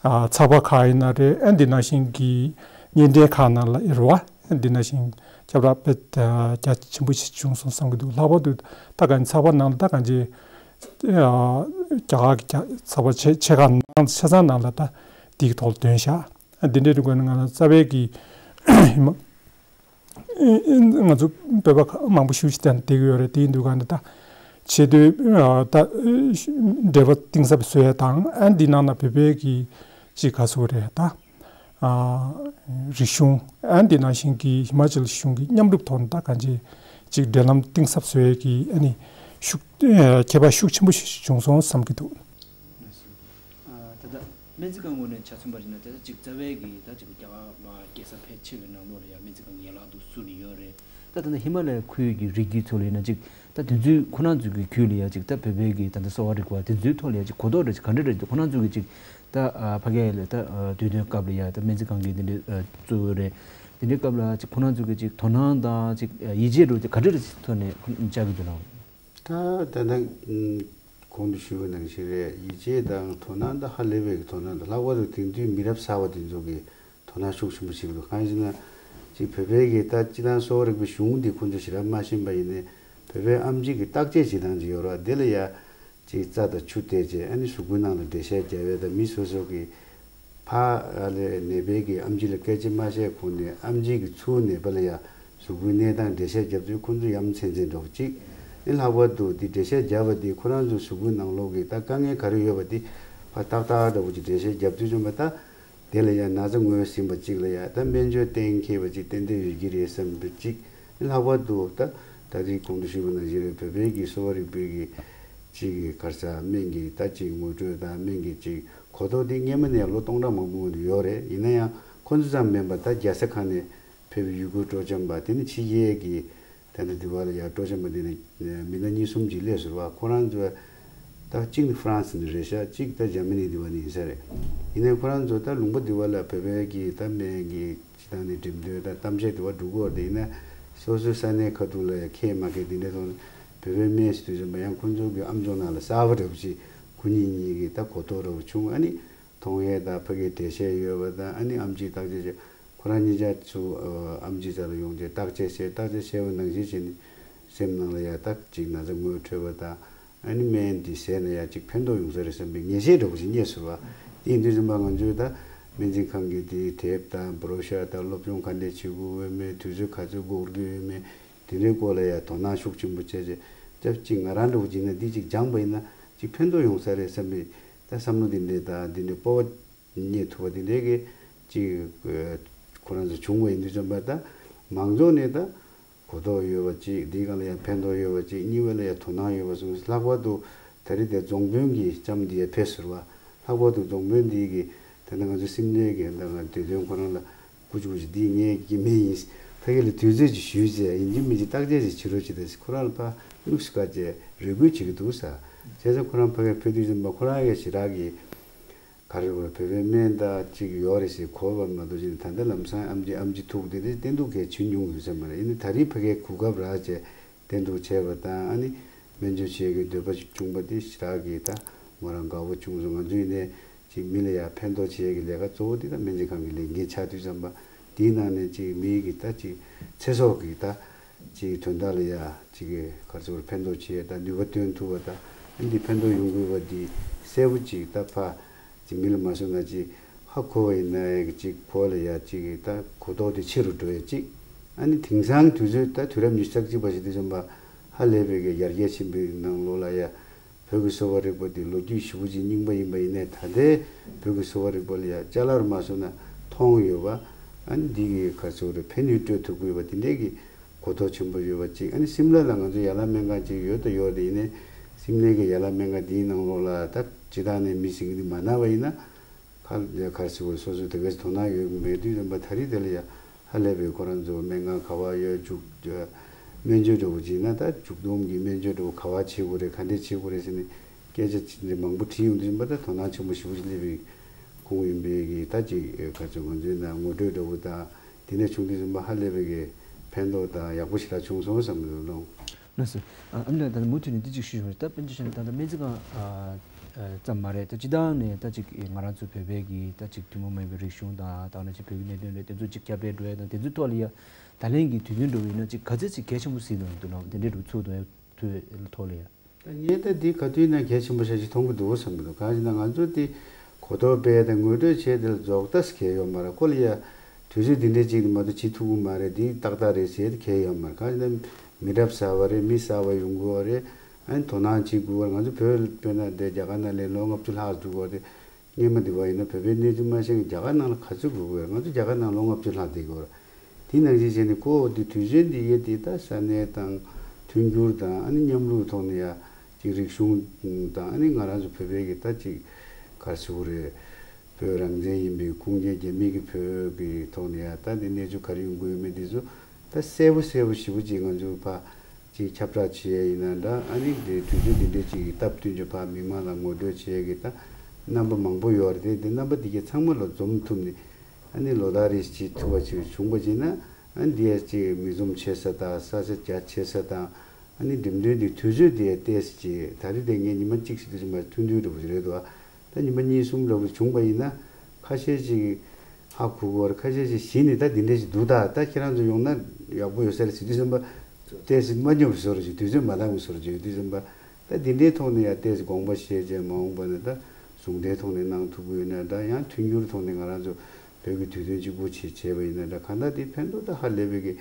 ཨ་ཚགས་པར་ཁག་ཡིན་ན་རེད། ཨ་འདི་ནང་བཞིན་གྱི་བརྙན་འཕྲིན་ཁག་ནང་ལ་ཨེ་རེད་བ། ཨ་འདི་ནང་བཞིན་ཁྱབ་བསྒྲགས་དཔེ་རྒྱ་ཆེན་པོ་ཞིག་བྱུང་སོང་བསམ་གྱི་འདུག་ལྷག་པར་དུ་ད་གང་ཚགས་པར་ནང་ལ་ད་གང་ཅི་ཨ་རྒྱ་གར་གྱི་ཚགས་པར་ཆེ་ཆེ་ཁག་ནང་ཆ་ཚང་ནང་ལ་ད་འདིའི་ཐོག་ལ་འདོན་བཞག་ཨ་འདི་འདྲའི་སྒོ་ནས་ང་ལ་རྩ་བའི་གི་ཧི་མ། ང་ཚོ་བོད་པ་མང་པོ་ཞེ་ཅིག་དང་བསྡད་ཀྱི་ཡོད་རེད། དེ་ཡིན་དུས་ག་འདི་ད་ཆེས་མཐོའི་ད་འབྲེལ་བ་གཏིང་ཟབ་བཟོ་ཡས་དང་ཨ་འདི་ནང་ན་བོད་པའི་གི་ཅིག་ག་ཟེར་དགོས་རེད་ད་རིག་གཞུང་ཨ་འདི་ནང་བཞིན་གྱི་ཧི་མ་ཅལ་གཞུང་གི་མཉམ་རུབ་ཐོག་ནས་ད་གང་ཅི་ཅིག་འབྲེལ་ལམ་གཏིང་ཟབ་བཟོ་ཡས་ཀྱི་ཨ་ནི་ཤུགས་ཁྱད་པར་ཤུགས་ཆེན་པོ་ཞིག་བྱུང་སོང་བསམ་གྱི་འདུག་ད་ལྟ་སྨན་རྩིས་ཁང་ངོས་ནས་ཆ་མཚོན་པ་ཡིན་ན་ད་ལྟ་ཅིག་རྩ་བའི་གི་ད་ཅིག་རྒྱ་གར་མ་སྐྱེས་ས་ཕལ་ཆེ་བའི་ནང་ལོགས་ལ་ཡང་སྨན་རྩིས་ཁང་ཡན་ལག་ཏུ་བཙུགས་ནས་ཡོད་རེད། ད་ད་ལྟ་ཧི་མ་ལ་ཡའི་ཁུལ་གྱི་རི་རྒྱུད་ཚོ་ལ་ཡིན་ན་ཅིག་ད་དེ་ཚོའི་ཁོ་རང་ཚོའི་གི་ཁུལ་ལ་ཡང་ཅིག་ད་བོད་པའི་གི་ད་ལྟ་གསོ་བ་རིག་པ་དེ་ཚོའི་ཐོག་ལ་ཡང་ཅིག་གོ་རྟོགས་འདྲ་ཅིག་ག་འདྲ་འདྲ་ཅིག་ཁོ་རང་ཚོའི་གི་ཅིག་ད་ཕ་གི་ལ་ད་དུས་སྟོན་སྐབས་ལ་ཡང་ད་སྨན་རྩིས་ཁང་གི་དེ་འདྲའི་བཙུགས་ཡོད་རེད། དེ་འདྲའི་སྐབས་ལ་ཅིག་ཁོ་རང་ཚོའི་གི་ཅིག་དོ་སྣང་དང་ཅིག་ཡིད་ཆེས་འདྲ་ཅིག་ག་འདྲ་འདྲ་ཅིག་ཐོག་ནས་ཁོ་བཅར་གི་འདུག་ལགས། ད་ད་ལྟ་གོང་དུ་ཞུས་པ་ནང་བཞིན་རེད། ཡིད་ཆེས་དང་དོ་སྣང་ད་ཧ་ལས་པའི་གི་དོ་སྣང་དང་ལྷག་པར་དུ་དེང་དུས་མི་རབས་གསར་པ་དེ་ཚོ་གི་དོ་སྣང་ཤུགས་ཆེན་པོ་བྱེད་ཀྱི་འདུག་གང་ཡིན་ཟེར་ན་ཅིག་བོད་པའི་གི་ད་སྤྱིར་བཏང་གསོ་བ་རིག་པའི་གཞུང་འདི་ཁོང་ཚོ་ཞེ་དྲག་མ་ཤེས་པ་ཡིན་ནའི་བོད་པའི་ཨེམ་ཆི་གི་བརྟག་དཔྱད་བྱེད་སྟངས་ཅིག་ཡོད་རེད་བ། དེ་ལ་ཡ་ཅིག་རྩྭ་དང་ཆུ་བལྟས་བྱས་ཨ་ནི་གཟུགས་པོའི་ནང་ལ་འགྲེལ་བཤད་རྒྱབ་ཡས་དང་མི་སོ་སོ་གི་ཕ་ཨ་ལས་ནད་པའི་གི་ཨེམ་ཆི་ལ་སྐད་ཆ་མ་བཤད་གོང་ནས་ཨེམ་ཆི་གི་ཚུར་ནད་པ་ལ་ཡ་གཟུགས་པོའི་གནས་སྟངས་འགྲེལ་བཤད་རྒྱབ་དུས་ཁོང་ཚོ་ཡ་མཚན་མཚན་འདྲ་པོ་གཅིག་ཨེ་ལྷག་པར་དུ་འདི་འགྲེལ་བཤད་བརྒྱབ་པ་འདི་ཁོ་རང་ཚོའི་གཟུགས་པོའི་ནང་ལོགས་ཀྱི་ད་དཀའ་ངལ་ག་རེ་ཡོད་པ་འདི་ཕར་ཏག་ཏག་འདྲ་པོ་ཅིག་འགྲེལ་བཤད་རྒྱབ་དུས་བྱུང་བ་ད་དེ་ལ་ཡ་ན་ཚ་ངོས་ཟིན་པ་གཅིག་ལ་ཡ་ད་སྨན་བཅོས་གཏན་འཁེལ་བ་ཅིག་ཏན་ཏན་ཡོད་ཀྱི་རེད་བསམ་པ་གཅིག་ཨེ་ལྷག་པར་དུ་ད་ད་རེས་གོང་དུ་ཞུས་པ་ནང་བཞིན་རེད། བོད་པའི་གི་གསོ་བ་རིག་པའི་གི་ ཅིག་གི་ག་རེ་ཟེར་སྨན་གྱི་ད་ཅིག་ངོ་སྤྲོད་དང་སྨན་གྱི་ཅིག་གོ་རྟོགས་དེ་སྔོན་མ་ནས་ལོ་སྟོང་ཕྲག་མང་པོ་སྔོན་དུ་ཡོད་རེད། ཡིན་ན་ཡང་ཁོ་ཚོ་ཙམ་མིན་པར་ད་རྒྱལ་ས་ཁག་ནས་ཕེབས་པའི་ཡུ་གུར་སྤྲོ་འཆམ་པ་དེ་ནི་ཕྱི་རྒྱལ་གྱི་ད་ལྟ་འདི་བ་ལ་ཡང་སྤྲོ་འཆམ་པ་དེ་ནི་མི་སྣ་གཉིས་གསུམ་ཅིག་སླེབས་སོང་བ། ཁོ་རང་ཚོ་ད་གཅིག་ནི་ཧྥ་རན་སི་ནས་རེད་ཤག་གཅིག་ད་འཇར་མ་ནི་འདི་བ་ནས་ཡིན་ས་རེད། ཡིན་ནའི་ཁོ་རང་ཚོ་ད་ལུང་པ་འདི་བ་ལ་བོད་པའི་གི་ད་སྨན་གྱི་སྤྱི་བཏང་ནས་འགྲེམས་སྟོན་དང་གཏམ་བཤད་དེ་བ་འགྲོ་གི་ཡོད་རེད། དེ་ཡིན་ན་སོ་སོའི་ས་གནས་ཁ་ཐུག་ལ་ཡང་ཁེལ་མ་ཁེལ་དེ་འདྲའི་ཐོག་ནས་བོད་པའི་སྨན་ཟེར་དུས་ཙམ་པ་ཡང་ཁོ་ཚོ་གི་ཨམ་ཅོག་ནང་ལ་གསར་པ་འདྲ་པོ་ཅིག་ཁོ་གཉིས་གཉིས་ཀྱི་ད་གོ་རྟོགས་འདྲ་པོ་བྱུང་། ཨ་ནི་མཐོང་ཡས་དང་ཕ་གིའི་འགྲེལ་བཤད་ཡོད་པ་དང་། ཨ་ནི་ཨམ་ཆི་བརྟག་དཔྱད་བྱས། ཁོ་རང་གཉིས་ཆ་ཚུར་ཨམ་ཆི་རྩ་ལ་ཡོང་རྗེས་བརྟག་དཔྱད་བྱས། བརྟག་དཔྱད་བྱས་པ་ནང་བཞིན་བྱས་ནས་སེམས་ནང་ལ་ཡང་ད་ཅིག་ན་ཚ་ངོ་འཕྲོད་པ་དང་། ཨ་ནི་སྨན་འདི་བཟས་ན་ཡང་ཅིག་ཕན་ཐོགས་ཡོང་ས་རེད་བསམ་པའི་ངེས་ཤེས་འདྲ་པོ་ཞིག་རྙེད་སོང་བ། དེ་ཡིན་དུས་ཙམ་པ་ང་ཚོས་ད་སྨན་རྩིས་ཁང་གི་དེའི་དེབ་དང་བྷྲོ་ཤར་དང་སློབ་སྦྱོང་ག་འདྲས་བྱེད་དགོས་ཡོད་མེད། དུས་ཚོད་ག་ཚོད་འགོར་གྱི་ཡོད་མེད། དེ་འདྲའི་སྐོར་ལ་ཡང་དོ་སྣང་ཤུགས་ཆེན་པོ་བྱས་རྗེས། སྐབས་གཅིག་ང་རང་འདྲ་པོ་ཅིག་ན་འདི་ཅིག་སྦྱངས་པ་ཡིན་ན་ཅིག་ཕན་ཐོགས་ཡོང་ས་རེད་བསམ་པའི་ད་བསམ་བློ་འདི་འདྲའི་དང་འདི་འདྲའི་སྤོབས་པ་རྙེད་ཐུབ་པ་འདི་འདྲའི་གི་ཅིག་ཁོ་རང་ཚོ་བྱུང་བ་ཡིན་དུས་ཙམ་པ། ད་མང་ཚོགས་ནས་ད་གོ་རྟོགས་ཡོད་པ་གཅིག། འདིའི་སྒང་ལ་ཡང་ཕན་ཐོགས་ཡོད་པ་གཅིག། གཉིས་པ་ལ་ཡང་དོ་སྣང་ཡོད་པ་གསུངས། ལྷག་པར་དུ་ད་རེས་དེ་རྫོང་དཔོན་གྱི་ལྕམ་འདི་ཡང་ཕེབས་ཟེར་བ། ལྷག་པར་དུ་རྫོང་དཔོན་འདི་གི་ད་ལྟ་ང་ཚོ་སིམ་ལའི་གི་ད་ང་དེ་དོན་ཁོ་རང་ལ་སྐུ་གཅིག་པུ་ཅིག་འདི་ངས་ཀྱི་མི་ཡིན། ཕ་གི་ལ་དུས་ཚོད་ཅིག་ཞུས་བྱས་ཡིན་གཅིག་མིན་གཅིག་བརྟག་དཔྱད་ཅིག་བྱེད་རོགས་བྱེད་དང་ཟེར། ཁོ་རང་ལ་ཕར་དམིགས་སུ་བཀར་བྱས་རེ་སྐུལ་བྱེད་ཀྱི་འདུག་ཟེར། བྱས་ཙང་ཁོ་རང་ཕ་གིར་ཕེབས་དུས་ཙམ་པ་ཁོ་རང་གི་ཞེ་དྲག་གི་ག་རེ་བོད་པའི་སྨན་དང་གཅིག་ཡོད་རེད་ཟེར་གོ་བ་མ་གཏོགས་ཅིག་ད་ལྟ་ལམ་སང་ཨམ་ཆི་ཨམ་ཆི་ཐུག་དེ་འདྲའི་བསྟེན་གཏུག་གལ་ཆེ་མྱོང་ཡོད་ས་མ་རེད། ཡིན་ནའི་ད་རེས་ཕ་གིར་གོ་སྐབས་རག་བྱས་བསྟེན་གཏུག་བྱས་པ་དང་། ཨ་ནི་སྨན་བཅོས་བྱེད་ཀྱི་འདོད་པ་ཅིག་བྱུང་པ་དེ་ཞེ་དྲག་གི་ད་མོ་རང་དགའ་བོ་བྱུང་སོང་། ང་ཚོ་ཡིན་ནའི་ཅིག་མི་ལ་ཡང་ཕན་ཐོགས་བྱེད་ཀྱི་ལས་ཀ་གཙོ་བོ་དེ་ད་སྨན་རྩིས་ཁང་གི་ལས་འགན་ཆགས་དུས་ཙམ་པ། དེའི་ནང་ནས་ཅིག་མིའི་གི་ད་ཅིག་ཚེ་སྲོག་གི་ད་ཅིག་དོན་དག་ལ་ཡ་ཅིག་ག་རེ་ཟེར་ཕན་ཐོགས་བྱེད་ཡ་ད་ནུས་པ་བཏོན་ཐུབ་པ་ད། ཨ་འདི་ཕན་ཐོགས་ཡོང་དགོས་པ་འདི་གསལ་པོ་ཅིག་ད་ཕ་ཅིག་མི་ལ་མ་གསུངས་ན་ཅིག་ཧ་གོ་བ་ཡིན་ན་ཡ་ཅིག་གོ་ལ་ཡ་ཅིག་ད་གོ་རྟོགས་དེ་ཆེ་རུ་འགྲོ་ཡ་ཅིག། ཨ་ནི་དེང་སང་དུས་ཚོད་ད་དུས་རབས་ཉི་ཤུ་རྩ་གཅིག་པ་ཞིག་དུས་ཙམ་པ་ཧ་ལས་པའི་གི་ཡར་རྒྱས་ཕྱིན་པའི་ནང་ལོགས་ལ་ཡ། བོད་ཀྱི་གསོ་བ་རིག་པ་འདི་ལོ་རྒྱུས་ཞེ་པོ་ཅིག་རྙིང་པ་ཡིན་པ་ཡིན་ནའི། ད་ལྟའི་བོད་ཀྱི་གསོ་བ་རིག་པ་ལ་ཡང་ཅ་ལག་རུ་མ་སོང་ན་མཐོང་ཡོད་པ། ཨ་ནི་འདི་གི་ག་ཚོད་རེ་ཕན་ནུས་སྤྲོད་ཐུབ་ཀྱི་ཡོད་པ་འདི་འདྲའི་གི་གོ་རྟོགས་ཆེན་པོ་ཡོད་པ་ཅིག། ཨ་ནི་སིམ་ལ་ལ་ང་ཚོ་ཡ་ལ་སྨན་ཁང་ཅིག་ཡོད་དང་ཡོད་དེ། ཡིན་ནའི་སིམ་ལའི་གི་ཡ་ལ་སྨན་ཁང་འདིའི་ནང་ལོགས་ལ་ད་སྤྱི་བཏང་ནས་མི་ཟིན་གི་འདི་མ་ན་བ་ཡིན་ན། ཁ་ལ་ཁར་སི་བོ་སོ་སོའི་དེ་གས་དོ་སྣང་ཡོད་མེད་དུས་ཙམ་པ་ད་རེས་དེ་ལ་ཡ་ཧ་ལས་པའི་ཁོ་རང་ཚོ་སྨན་ཁང་ག་བ་ཡོད་མཇུག་སྨན་བཅོས་འདྲ་བོ་བྱས་ན་ད་མཇུག་སྡོམ་གྱི་སྨན་བཅོས་འདྲ་བོ་ག་བ་བྱེད་དགོས་རེད། ག་འདྲས་བྱེད་དགོས་རེད་ཟེར་ནས་སྐད་ཆ་ཅིག་འདི་མང་པོ་དྲིས་ཡོང་དུས་ཙམ་པ་ད་དོ་སྣང་ཆེན་པོ་ཞེ་པོ་ཅིག་སླེབས་པའི་ཁུངས་ཡིན་པའི་གི་ད་ཅིག་ག་ཚོད་ང་ཚོའི་ནང་ངོ་སྤྲོད་འདྲ་བོ་དང་དེ་ནས་བྱུང་དུས་ཙམ་པ་ཧ་ལས་པའི་གི་ཕན་ཐོགས་དང་ཡག་པོ་ཞེ་དྲག་བྱུང་སོང་བསམ་གི་འདུག་ལོ། ལགས་སོ། ཨ་ཨ་ནི་ད་ལྟ་མུ་མཐུད་ནས་འདི་གཅིག་ཞུས་ཡོང་རེད། ད་དཔེར་ན་ཆ་བཞག་ན་ད་ལྟ་སྨན་རྩིས་ཁང་ཨ་ཨ་ཙམ་མ་རེད། ད་སྤྱི་བཏང་ནས་ད་ཅིག་ང་རང་ཚོ་བོད་པའི་གི་ད་ཅིག་ཐུན་མོང་མ་ཡིན་པའི་རིག་གཞུང་དང་། ད་ནང་བཞིན་བོད་ཀྱི་གནད་དོན་རེད། དེ་ཚོ་ཅིག་ཁྱབ་སྤེལ་འགྲོ་ཡ་དང་། དེ་ཚོའི་ཐོག་ལ་ཡ་ད་ལན་གྱི་དུས་སྟོན་འགྲོ་བ་ཡིན་ན་ཅིག་ག་ཚོད་ཅིག་གལ་ཆེན་པོ་གཟིགས་གནང་འདུག་ལ། དེ་འདྲའི་རུ་ཚུགས་གཏོང་ཡ་ཐུབ་ཐོག་ལ་ཡ། ད་ངས་ད་འདི་ག་དུས་ན་གལ་ཆེན་པོ་ཞེ་ཅིག་མཐོང་གི་འདུག་བསམ་གི་འདུག། གང་ཞེ་ན་ང་ཚོ་འདི་གོ་རྟོགས་སྤེལ་དང་ངོ་སྤྲོད་བྱས་དེ་ལ་རྫོགས་ལྟ་ཟེར་གལ་ཡོད་མ་རེད། ཁོ་ལ་ཡ་དུས་ཚོད་འདི་འདྲའི་ཅིག་མ་གཏོགས་བྱེད་ཐུབ་ཀྱི་མ་རེད། འདི་ཏག་ཏག་རེད་ཟེར་གལ་ཡོད་མ་རེད། གང་ཞེ་ན་མི་རབས་གསར་བ་རེད། མི་གསར་བ་ཡོང་དགོས་པ་རེད། ཨ་ནི་དོ་སྣང་བྱེད་དགོས་པ་རེད། ང་ཚོ་བོད་དཔེར་ན་འདི་རྒྱ་གར་ནང་ལ་ལོ་ལྔ་བཅུ་ལྷག་འདུག་པ་རེད། སྔོན་མ་འདི་བ་ཡིན་ན་བོད་པའི་གནས་ཚུལ་མ་ཤེས་མཁན་རྒྱ་གར་ནང་ལ་ག་ཚོད་དགོས་ཀྱི་ཡོད་རེད། ང་ཚོ་རྒྱ་གར་ནང་ལོ་ལྔ་བཅུ་ལྷག་བསྡད་ཀྱི་ཡོད་རེད། དེ་ནང་བཞིན་བྱས་ནས་ཁོ་འདི་དུས་ཆེན་འདི་ཡས་འདི་ད་ས་གནས་དང་མཐུན་འགྱུར་དང་། ཨ་ནི་མཉམ་རུབ་ཐོག་ནས་ཡ་ཅིག་རིག་གཞུང་དང་། ཨ་ནི་ང་རང་ཚོ་བོད་པའི་གི་ད་ཅིག་ག་རེ་ཟེར་དགོས་རེད། བོད་རང་བཙན་ཡིན་པའི་ཁུངས་སྐྱེལ་རྒྱ་མི་གི་བོད་ཀྱི་ཐོག་ནས་ཡ་ད་འདི་གནས་ཚུལ་ག་རེ་ཡོང་གི་ཡོད་མེད་འདི་ཚོ་ད་གསལ་པོ་གསལ་པོ་ཞེ་པོ་ཅིག་ང་ཚོ་ཕ་ཅིག་ཁྱབ་བསྒྲགས་བྱེད་ཡ་ཡིན་ན་འདྲ། ཨ་ནི་དེ་དུས་ཚོད་འདི་འདྲའི་ཅིག་གི་སྟབས་བསྟུན་བྱས་ཕ་མི་མང་ལ་ངོ་སྤྲོད་བྱེད་ཡ་གི་ད་རྣམ་པ་མང་པོ་ཡོད་རེད། དེ་རྣམ་པ་འདི་གའི་ཚང་མ་ལ་འཛོམས་ཐུབ་ནས། ཨ་ནི་ལོ་ལྟར་རེ་བཞིན་ཐུབ་པ་ཅིག་བྱུང་པ་ཅིག་ན། ཨ་ནི་འདི་ཡ་ཅིག་མི་འཛོམས་ཆེ་ས་དང་ས་ཆ་རྒྱ་ཆེ་ས་དང་། ཨ་ནི་འགྲེམས་སྟོན་འདི་དུས་ཚོད་འདི་ཡ་ཏོག་ཙམ་ཅིག་ད་རེས་དེ་ངས་ཉི་མ་གཅིག་ཞིག་དུས་ཚོད་མ་ཐུང་ཐུང་འདྲ་པོ་ཞིག་རེད་འདུག། ཨ་ད་ཉི་མ་གཉིས་གསུམ་འདྲ་པོ་བྱུང་པ་ཡིན་ན་ཁ་ཤས་ཅིག་ཧ་གོ་གི་ཡོད་རེད། ཁ་ཤས་ཅིག་གཞི་ནས་ད་འདི་འདྲ་ཞིག་འདུག། ད་ད་ཁྱེད་རང་ཚོ་ཡོང་ན་ཡག་པོ་ཡོད་ས་རེད་ཟེར་དུས་ཙམ་པ་ཏོག་ཙམ་མ་སྙོབ་པའི་བཟོ་འདྲ་ཞིག། དུས་ཚོད་མ་འདང་བའི་བཟོ་འདྲ་ཞིག་ཡོད་དུས་ཙམ་པ། ད་འདི་འདྲའི་ཐོག་ནས་ཡང་ཏོག་ཙམ་དགོངས་པ་བཞེས་བྱས་མ་འོངས་པ་ན་ད་ཟུང་འབྲེལ་ཐོག་ནས་གནང་ཐུབ་ཀྱི་ཡོད་ན་འདྲ། ཡང་མཐུན་འགྱུར་ཐོག་ནས་ང་རང་ཚོ་བོད་ཀྱི་དུས་སྟོན་གཅིག་པུ་བྱེད་བྱས་པ་ཡིན་ན་འདྲ། གང་ལྟར་དེ་ཕན་ཐོགས་ད་ཧ་ལས་པའི་གི་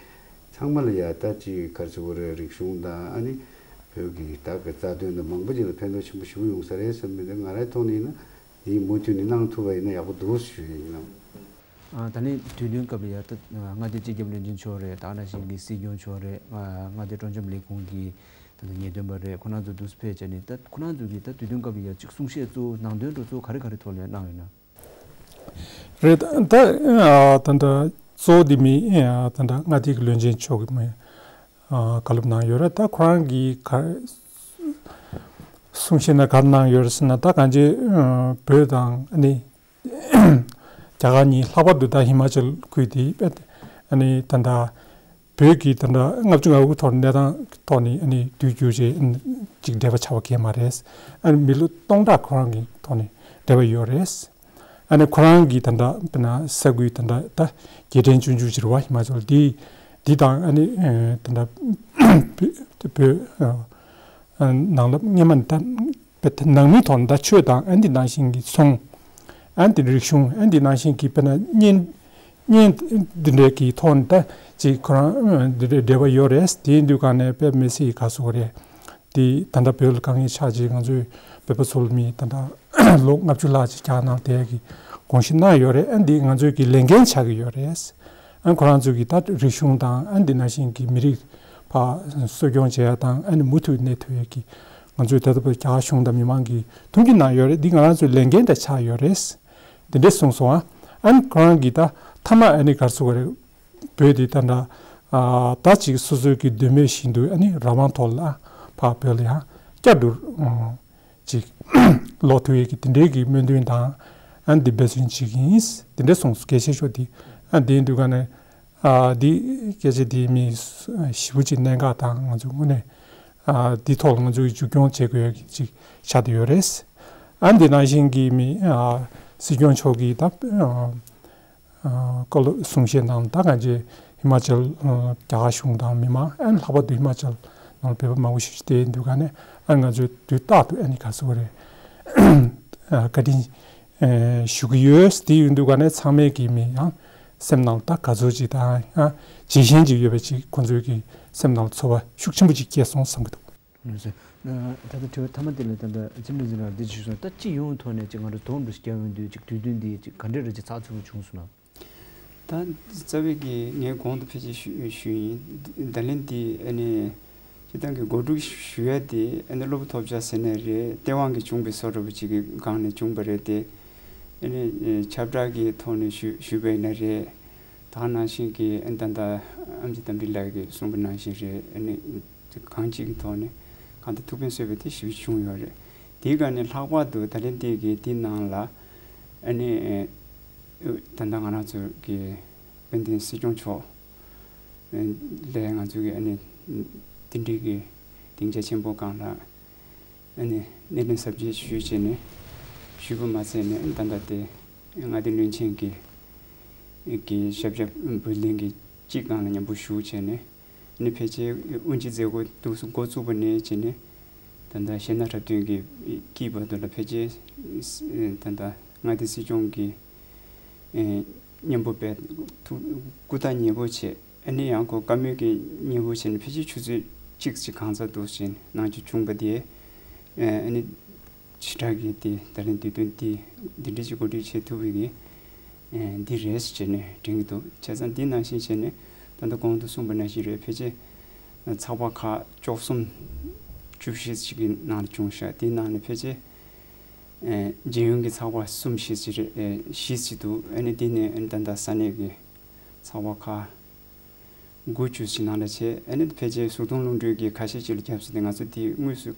ཚང་མ་ལ་ཡ་ད་ཅིག་ག་རེ་ཟེར་དགོས་རེད། རིག་གཞུང་དང་ཨ་ནི་བོད་ཀྱི་ད་གི་རྩ་དོན་དང་མང་པོ་ཅིག་ལ་ཕན་ཐོགས་ཆེན་པོ་ཞེ་པོ་ཡོང་ས་རེད་བསམ་པའི། ད་ང་རའི་ཐོག་ནས་ཡིན་ན་དེ་མུ་མཐུད་ནས་གནང་ཐུབ་པ་ཡིན་ན་ཡག་པོ་འདུག་ཞུ་ཡ་ཡིན་ནམ། ཨ་ད་ནི་དུས་སྟོན་སྐབས་ལ་ཡ་ད་མངའ་སྡེ་སྤྱི་ཁྱབ་བློན་ཆེན་མཆོག་རེད། ད་ནང་བཞིན་གྱི་སྲིད་སྐྱོང་མཆོག་རེད། མངའ་སྡེ་སྤྲོ་འཆམ་ལས་ཁུངས་ཀྱི་ ད་ལྟ་ངེས་སྟོན་པ་རེད། ཁོ་རང་ཚོ་འདུག་སེ་ཕེབས་བྱས་ནས། ད་ཁོ་རང་ཚོ་གིས་ད་དུས་སྟོན་སྐབས་ལ་ཡ་གཅིག་གསུང་བཤད་གཙོ་བོ་ནང་དོན་འདྲ་གཙོ་བོ་ག་རེ་ག་རེ་ཐོག་ནས་གནང་ཡོད་ན། རེད། ད་ད་ད་གཙོ་བོ་དེ་མི་ད་ད་མངའ་སྡེ་གི་བློན་ཆེན་མཆོག་གིས་མི་བཀའ་སློབ་གནང་ཡོད་རེད། ད་ཁོ་རང་གིས་ག་གསུང་བཤད་ན་ག་རེ་གནང་ཡོད་རེད་ཟེར་ན། ད་གང་ཅི་བོད་དང་ཨ་ནི་རྒྱ་གར་གཉིས། ལྷག་པར་དུ་ད་ཧི་མ་ཅལ་ཁུལ་དེ་ཨ་ནི་ད་ད་བོད་ཀྱི་ད་ལྟ་ལྔ་བཅུ་ང་དགུ་ཐོག་གནས་སྟངས་ཐོག་ནས་ཨ་ནི་དུས་འགྱུར་རྗེས་ཅིག་འབྲེལ་བ་ཆགས་པ་གང་ཡང་མ་རེད། ཨ་ནི་མི་ལོ་སྟོང་ཕྲག་ཁོ་རང་གི་ཐོག་ནས་འབྲེལ་བ་ཡོད་རེད། ཨ་ནི་ཁོ་རང་གི་ད་ལྟ་དཔེར་ན་ས་ཁུལ་ད་ལྟ་ད་རྒྱལ་ཕྲན་ཆུང་ཆུང་ཅིག་རེད་བ། ཧི་མ་ཅལ་འདི་འདི་དང་ཨ་ནི་ད་ལྟ་བོད་ནང་ལ་སྔོན་མ་ནས་ད་ནང་མིའི་ཐོག་ནས་ད་ཆོས་དང་ཨ་འདི་ནང་བཞིན་གྱི་ཚོང་། ཨ་འདི་རིག་གཞུང་། ཨ་འདི་ནང་བཞིན་གྱི་དཔེར་ན་གཉེན་གཉེན་འདི་འདྲའི་གི་ཐོག་ནས་ད་ཅིག་ཁོ་རང་འདི་འདྲའི་འབྲེལ་བ་ཡོད་རེད། དེ་ཡིན་དུས་ག་ནས་དཔེ་མི་སྲིད་ག་ཟེར་དགོས་རེད། དེ་ད་ལྟ་བོད་ལ་དཀའ་ངལ་ཆགས་རྗེས་ང་ཚོའི་བོད་པ་ཚོ་ལ་མི་ད་ལྟ་ལོ་ལྔ་བཅུ་ལྷག་ཅིག་རྒྱ་ནག་ལ་བསྡད་ཀྱི་དགོངས་ཞུ་གནང་ཡོད་རེད། ཨ་འདི་ང་ཚོའི་གི་ལས་འགན་ཆགས་ཀྱི་ཡོད་རེད། ཨ་ཁོ་རང་ཚོས་ཀྱི་ད་རིག་གཞུང་དང་ཨ་འདི་ནང་བཞིན་གྱི་མི་རིགས་ཕར་གསོ་སྐྱོང་བྱེད་ཡ་དང་། ཨ་ནི་མུ་མཐུད་གནས་ཐུབ་ཡ་གི་ང་ཚོས་ད་ལྟ་བར་རྒྱ་གཞུང་དང་མི་མང་གིས་མཐུན་འགྱུར་གནང་ཡོད་རེད། འདི་ང་རང་ཚོའི་ལས་འགན་འདྲ་ཆགས་ཡོད་རེད། འདི་འདྲས་གསུངས་སོང་ཨ། ཨ་ནི་ཁོ་རང་གིས་ད་མཐའ་མ་ཨ་ནི་ག་རེ་ཟེར་དགོས་རེད། བོད་འདི་ད་འདྲ་ད་ཅིག་སོ་སོའི་གི་འདོད་མོས་བཞིན་དུ་ཨ་ནི་རང་དབང་ཐོག་ལ་ཕར་བོད་ལ་ཡང་བསྐྱར་དུ་ཅིག་ལོག་ཐུབ་ཡས་ཀྱི་དེ་འདྲའི་གི་སྨོན་འདུན་དང་། ཨ་འདི་འབད་བརྩོན་བྱེད་ཀྱི་ཡིན། དེ་འདྲ་གསུངས་སོང་། དགེ་བཤེས་མཆོག་དེ་ཨ་འདི་འདུག་ག་ནས་ཨ་འདི་སྐད་ཆ་འདི་མི་ཞེ་པོ་ཅིག་གནད་འགག་དང་། ང་ཚོ་དངོས་གནས་ཨ་འདི་ཐོག་ལ་ང་ཚོ་མཇུག་སྐྱོང་བྱེད་དགོས་ཡ་ཅིག་ཆགས་བསྡད་ཡོད་རེད། ཨ་འདི་ནང་བཞིན་གྱི་མི་ཨ་སྲིད་སྐྱོང་མཆོག་གིས་ད་ཨ་བཀའ་སློབ་གསུང་བཤད་ནང་ད་གང་ཅི་ཧི་མ་ཅལ་རྒྱ་གར་གཞུང་དང་མི་མང་། ཨ་ནི་ལྷག་པར་དུ་ཧི་མ་ཅལ་ནང་བོད་པ་མང་པོ་ཞིག་བསྡད་འདུག་ག་ནས། ཨ་ང་ཚོས་དུས་རྟག་ཏུ་ཨ་ནི་ག་ཟེར་དགོས་རེད། བཀའ་དྲིན་ཞུ་གི་ཡོད། དེ་ཡིན་དུས་ག་ནས་ཚང་མས་ཀྱིས་མི་ཡང་སེམས་ནང་ད་ག་ཚོད་ཅིག་དང་ཨ་བརྗེད་ཞེན་ཅིག་ཡོད་པ་ཅིག་ཁོང་ཚོའི་གི་སེམས་ནང་ཚོར་བ་ཤུགས་ཆེན་པོ་ཅིག་སྐྱེས་སོང་བསམ་གྱི་འདུག། ལགས་སོ། ད་ལྟ་དྲི་བ་མཐའ་མ་དེ་ལ་ད་ལྟ་འཛིན་གྲྭ་འཛིན་གྲྭ་འདི་ཞུས་སོང་། ད་སྤྱི་ཡོངས་ཐོག་ནས་ཅིག་ང་ཚོ་དོ་དམ་འདྲ་ཞིག་བརྒྱབ་ཡོང་དུས་ཅིག་དུས་སྟོན་འདི་ཅིག་ག་འདྲ་འདྲ་ཅིག་ཚགས་ཚུད་པོ་བྱུང་སོང་ན། ད་རྩ་བའི་གི་ངས་གོང་དུ་ཕལ་ཆེར་ཞུ་ཞུས་ཡིན། ད་ལན་འདི་ཨ་ནི་སྤྱི་བཏང་གི་གོ་སྒྲིག་ཞུ་ཡ་དེ་ཨ་ནི་སློབ་ཕྲུག་ཐོབ་རྒྱག་ཟེར་ན་རེད། སྟེས་དབང་གིས་བྱུང་བའི་བཟོ་འདྲ་པོ་ཅིག་གི་སྒང་ནས་བྱུང་བ་རེད་དེ། ཨ་ནི་ཁྱབ་བསྒྲགས་ཀྱི་ཐོག་ནས་ཞུ་ཞུས་པ་ཡིན་ན་རེད། ད་ག་ནང་བཞིན་གྱི་ཨ་ནི་ད་ལྟ་ཨེམ་ཆི་རྟ་མགྲིན་ལགས་ཀྱིས་གསུངས་པ་ནང་བཞིན་རེད། ཨ་ནི་གང་ཅིའི་ཐོག་ནས་གང་ལྟར་ཐུགས་ཕན་གསོས་པ་དེ་ཞེ་པོ་བྱུང་ཡོད་རེད། དེའི་སྒང་ནས་ལྷག་པར་དུ་ད་ལན་འདི་གི་འདི་ནང་ལ་ཨ་ནི་ད་ལྟ་ང་རང་ཚོ་གི་དཔལ་ལྡན་སྲིད་སྐྱོང་མཆོག་ལས་ང་ཚོ་གི་ཨ་ནི་འདི་འདྲའི་གི་སྡིངས་ཆ་ཆེན་པོ་སྒང་ལ་ཨ་ནི་སྣེ་ལེན་གཟབ་རྒྱས་ཞུས་བྱས་ནས་ཞུས་པ་མ་ཚད་ནས་ད་ལྟ་དེ་མངའ་སྡེ་བློན་ཆེན་གྱི་གི་ཞབས་ཞབས་བུ་ལོན་གྱི་གཅིག་སྒང་ལ་མཉམ་པོ་བཞུགས་བྱས་ནས། ནི་ཕལ་ཆེར་དབུ་འབྱེད་མཛད་སྒོ་འདུག་སེ་འགོ་བཙུགས་པ་ནས་བྱས་ནས་ད་ལྟ་གཞས་སྣ་འཁྲབ་སྟོན་གྱི་དཀྱིལ་བར་དུ་ལ་ཕལ་ཆེར་ད་ལྟ་མངའ་སྡེ་སྲིད་སྐྱོང་གི་མཉམ་པོ་དཔེ་ཐུགས་སྐུ་ཐག་ཉེ་པོ་བྱས། ཨ་ནི་ཡང་ཁོ་བཀའ་མོལ་གྱི་མཉམ་པོ་བྱས་ནས་ཕལ་ཆེར་ཆུ་ཚོད་གཅིག་ཅིག་གང་ཚ་འདུག་སེ་གནང་རྒྱུ་བྱུང་བ་དེ་ཨ་ནི། ཞེ་དྲག་གི་དེ་ད་ལན་དུས་སྟོན་དེ་འདི་འདྲ་ཅིག་གོ་སྒྲིག་བྱེད་ཐུབ་པའི་གི་འདི་རེད་ཟེར་ནས་དྲན་གྱི་འདུག། བྱས་ཙང་འདི་ནང་བཞིན་བྱས་ནས་ད་ལྟ་གོང་དུ་གསུངས་པ་ནང་བཞིན་རེད། ཕལ་ཆེར་ཚགས་པར་ཁག་བཅུ་གསུམ་བཅུ་བཞི་ཅིག་གི་ནང་ལ་བྱུང་ཤག། དེའི་ནང་ནས་ཕལ་ཆེར་རྒྱལ་ཡོངས་ཀྱི་ཚགས་པར་གསུམ་བཞི་ཅིག་རེད། བཞི་ཅིག་འདུག། ཨ་ནི་འདི་ནས་ཨ་ནི་ད་ལྟ་ས་གནས་ཀྱི་ཚགས་པར་ཁག་དགུ་བཅུ་ཅིག་ནང་ལ་བྱས། ཨ་ནི་ཕལ་ཆེར་གཟུགས་མཐོང་རླུང་འཕྲིན་གྱི་ཁ་ཤས་ཅིག་ལ་བརྒྱབ་ཟིན་ཏེ་ང་ཚོ་དེ་དངོས་སུ་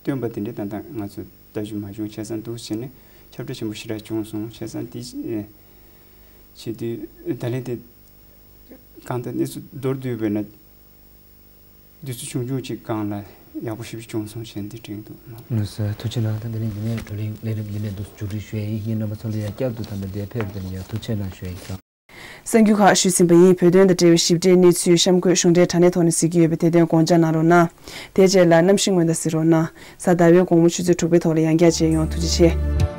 སྟོན་པ་དེ་འདྲ་ད་ལྟ་ང་ཚོ་ལྟ་རྒྱུ་མ་བྱུང་། བྱས་ཙང་འདུག་བྱས་ནས་ཁྱབ་བསྒྲགས་ཆེན་པོ་ཞེ་དྲག་བྱུང་སོང་། བྱས་ཙང་དེ་བྱེད་དུས་ད་ལན་དེ་གང་ལྟར་གནས་ཚུལ་མདོར་བསྡུས་པས་ན་དུས་ཚོད་ཆུང་ཆུང་ཅིག་སྒང་ལ་ཡག་པོ་ཞེ་པོ་བྱུང་སོང་ཞེས་འདི་དྲན་འདུག། ལགས་སོ། ཐུགས་རྗེ་གནང་། ད་དེ་ནས་འདི་ནས་བགྲོ་གླེང་ལས་རིམ་འདི་ནས་འདུག་མཇུག་སྒྲིལ་ཞུ་ཡ་ཡིན། ངེད་རྣམ་པ་ཚོ་ལ་ཡང་བསྐྱར་དུ་ད་ལྟ་འདིར་ཕེབས་པ་དེ་ལ་ཡང་ཐུགས་རྗེ་གནང་ཞུ་ཡ་ཡིན། གསར་འགྱུར་ཁག་ཞུས་ཟིན་པ་ཡིན། བོད་དོན་དང་འབྲེལ་བའི་ཞིབ་ཕྲའི་གནས་ཚུལ་གཤམ་འཁོད་གཞུང་འབྲེལ་དྲ་གནས་ཐོག་ནས་གཟིགས་ཀྱི་ཡོད་པས་དེ་དོན་དགོངས་འཇགས་གནང་རོགས་གནང་། དེའི་རྗེས་ལ་གནམ་གཤིས་སྔོན་བརྡ་གཟིགས་རོགས་གནང་། གཟའ་ཟླ་བའི་དགོང་མོ་ཆུ་ཚོད་དྲུག་པའི་ཐོག་ལ་ཡང་བསྐྱར་མཇལ་ཡོང་། ཐུགས་རྗེ་ཆེ།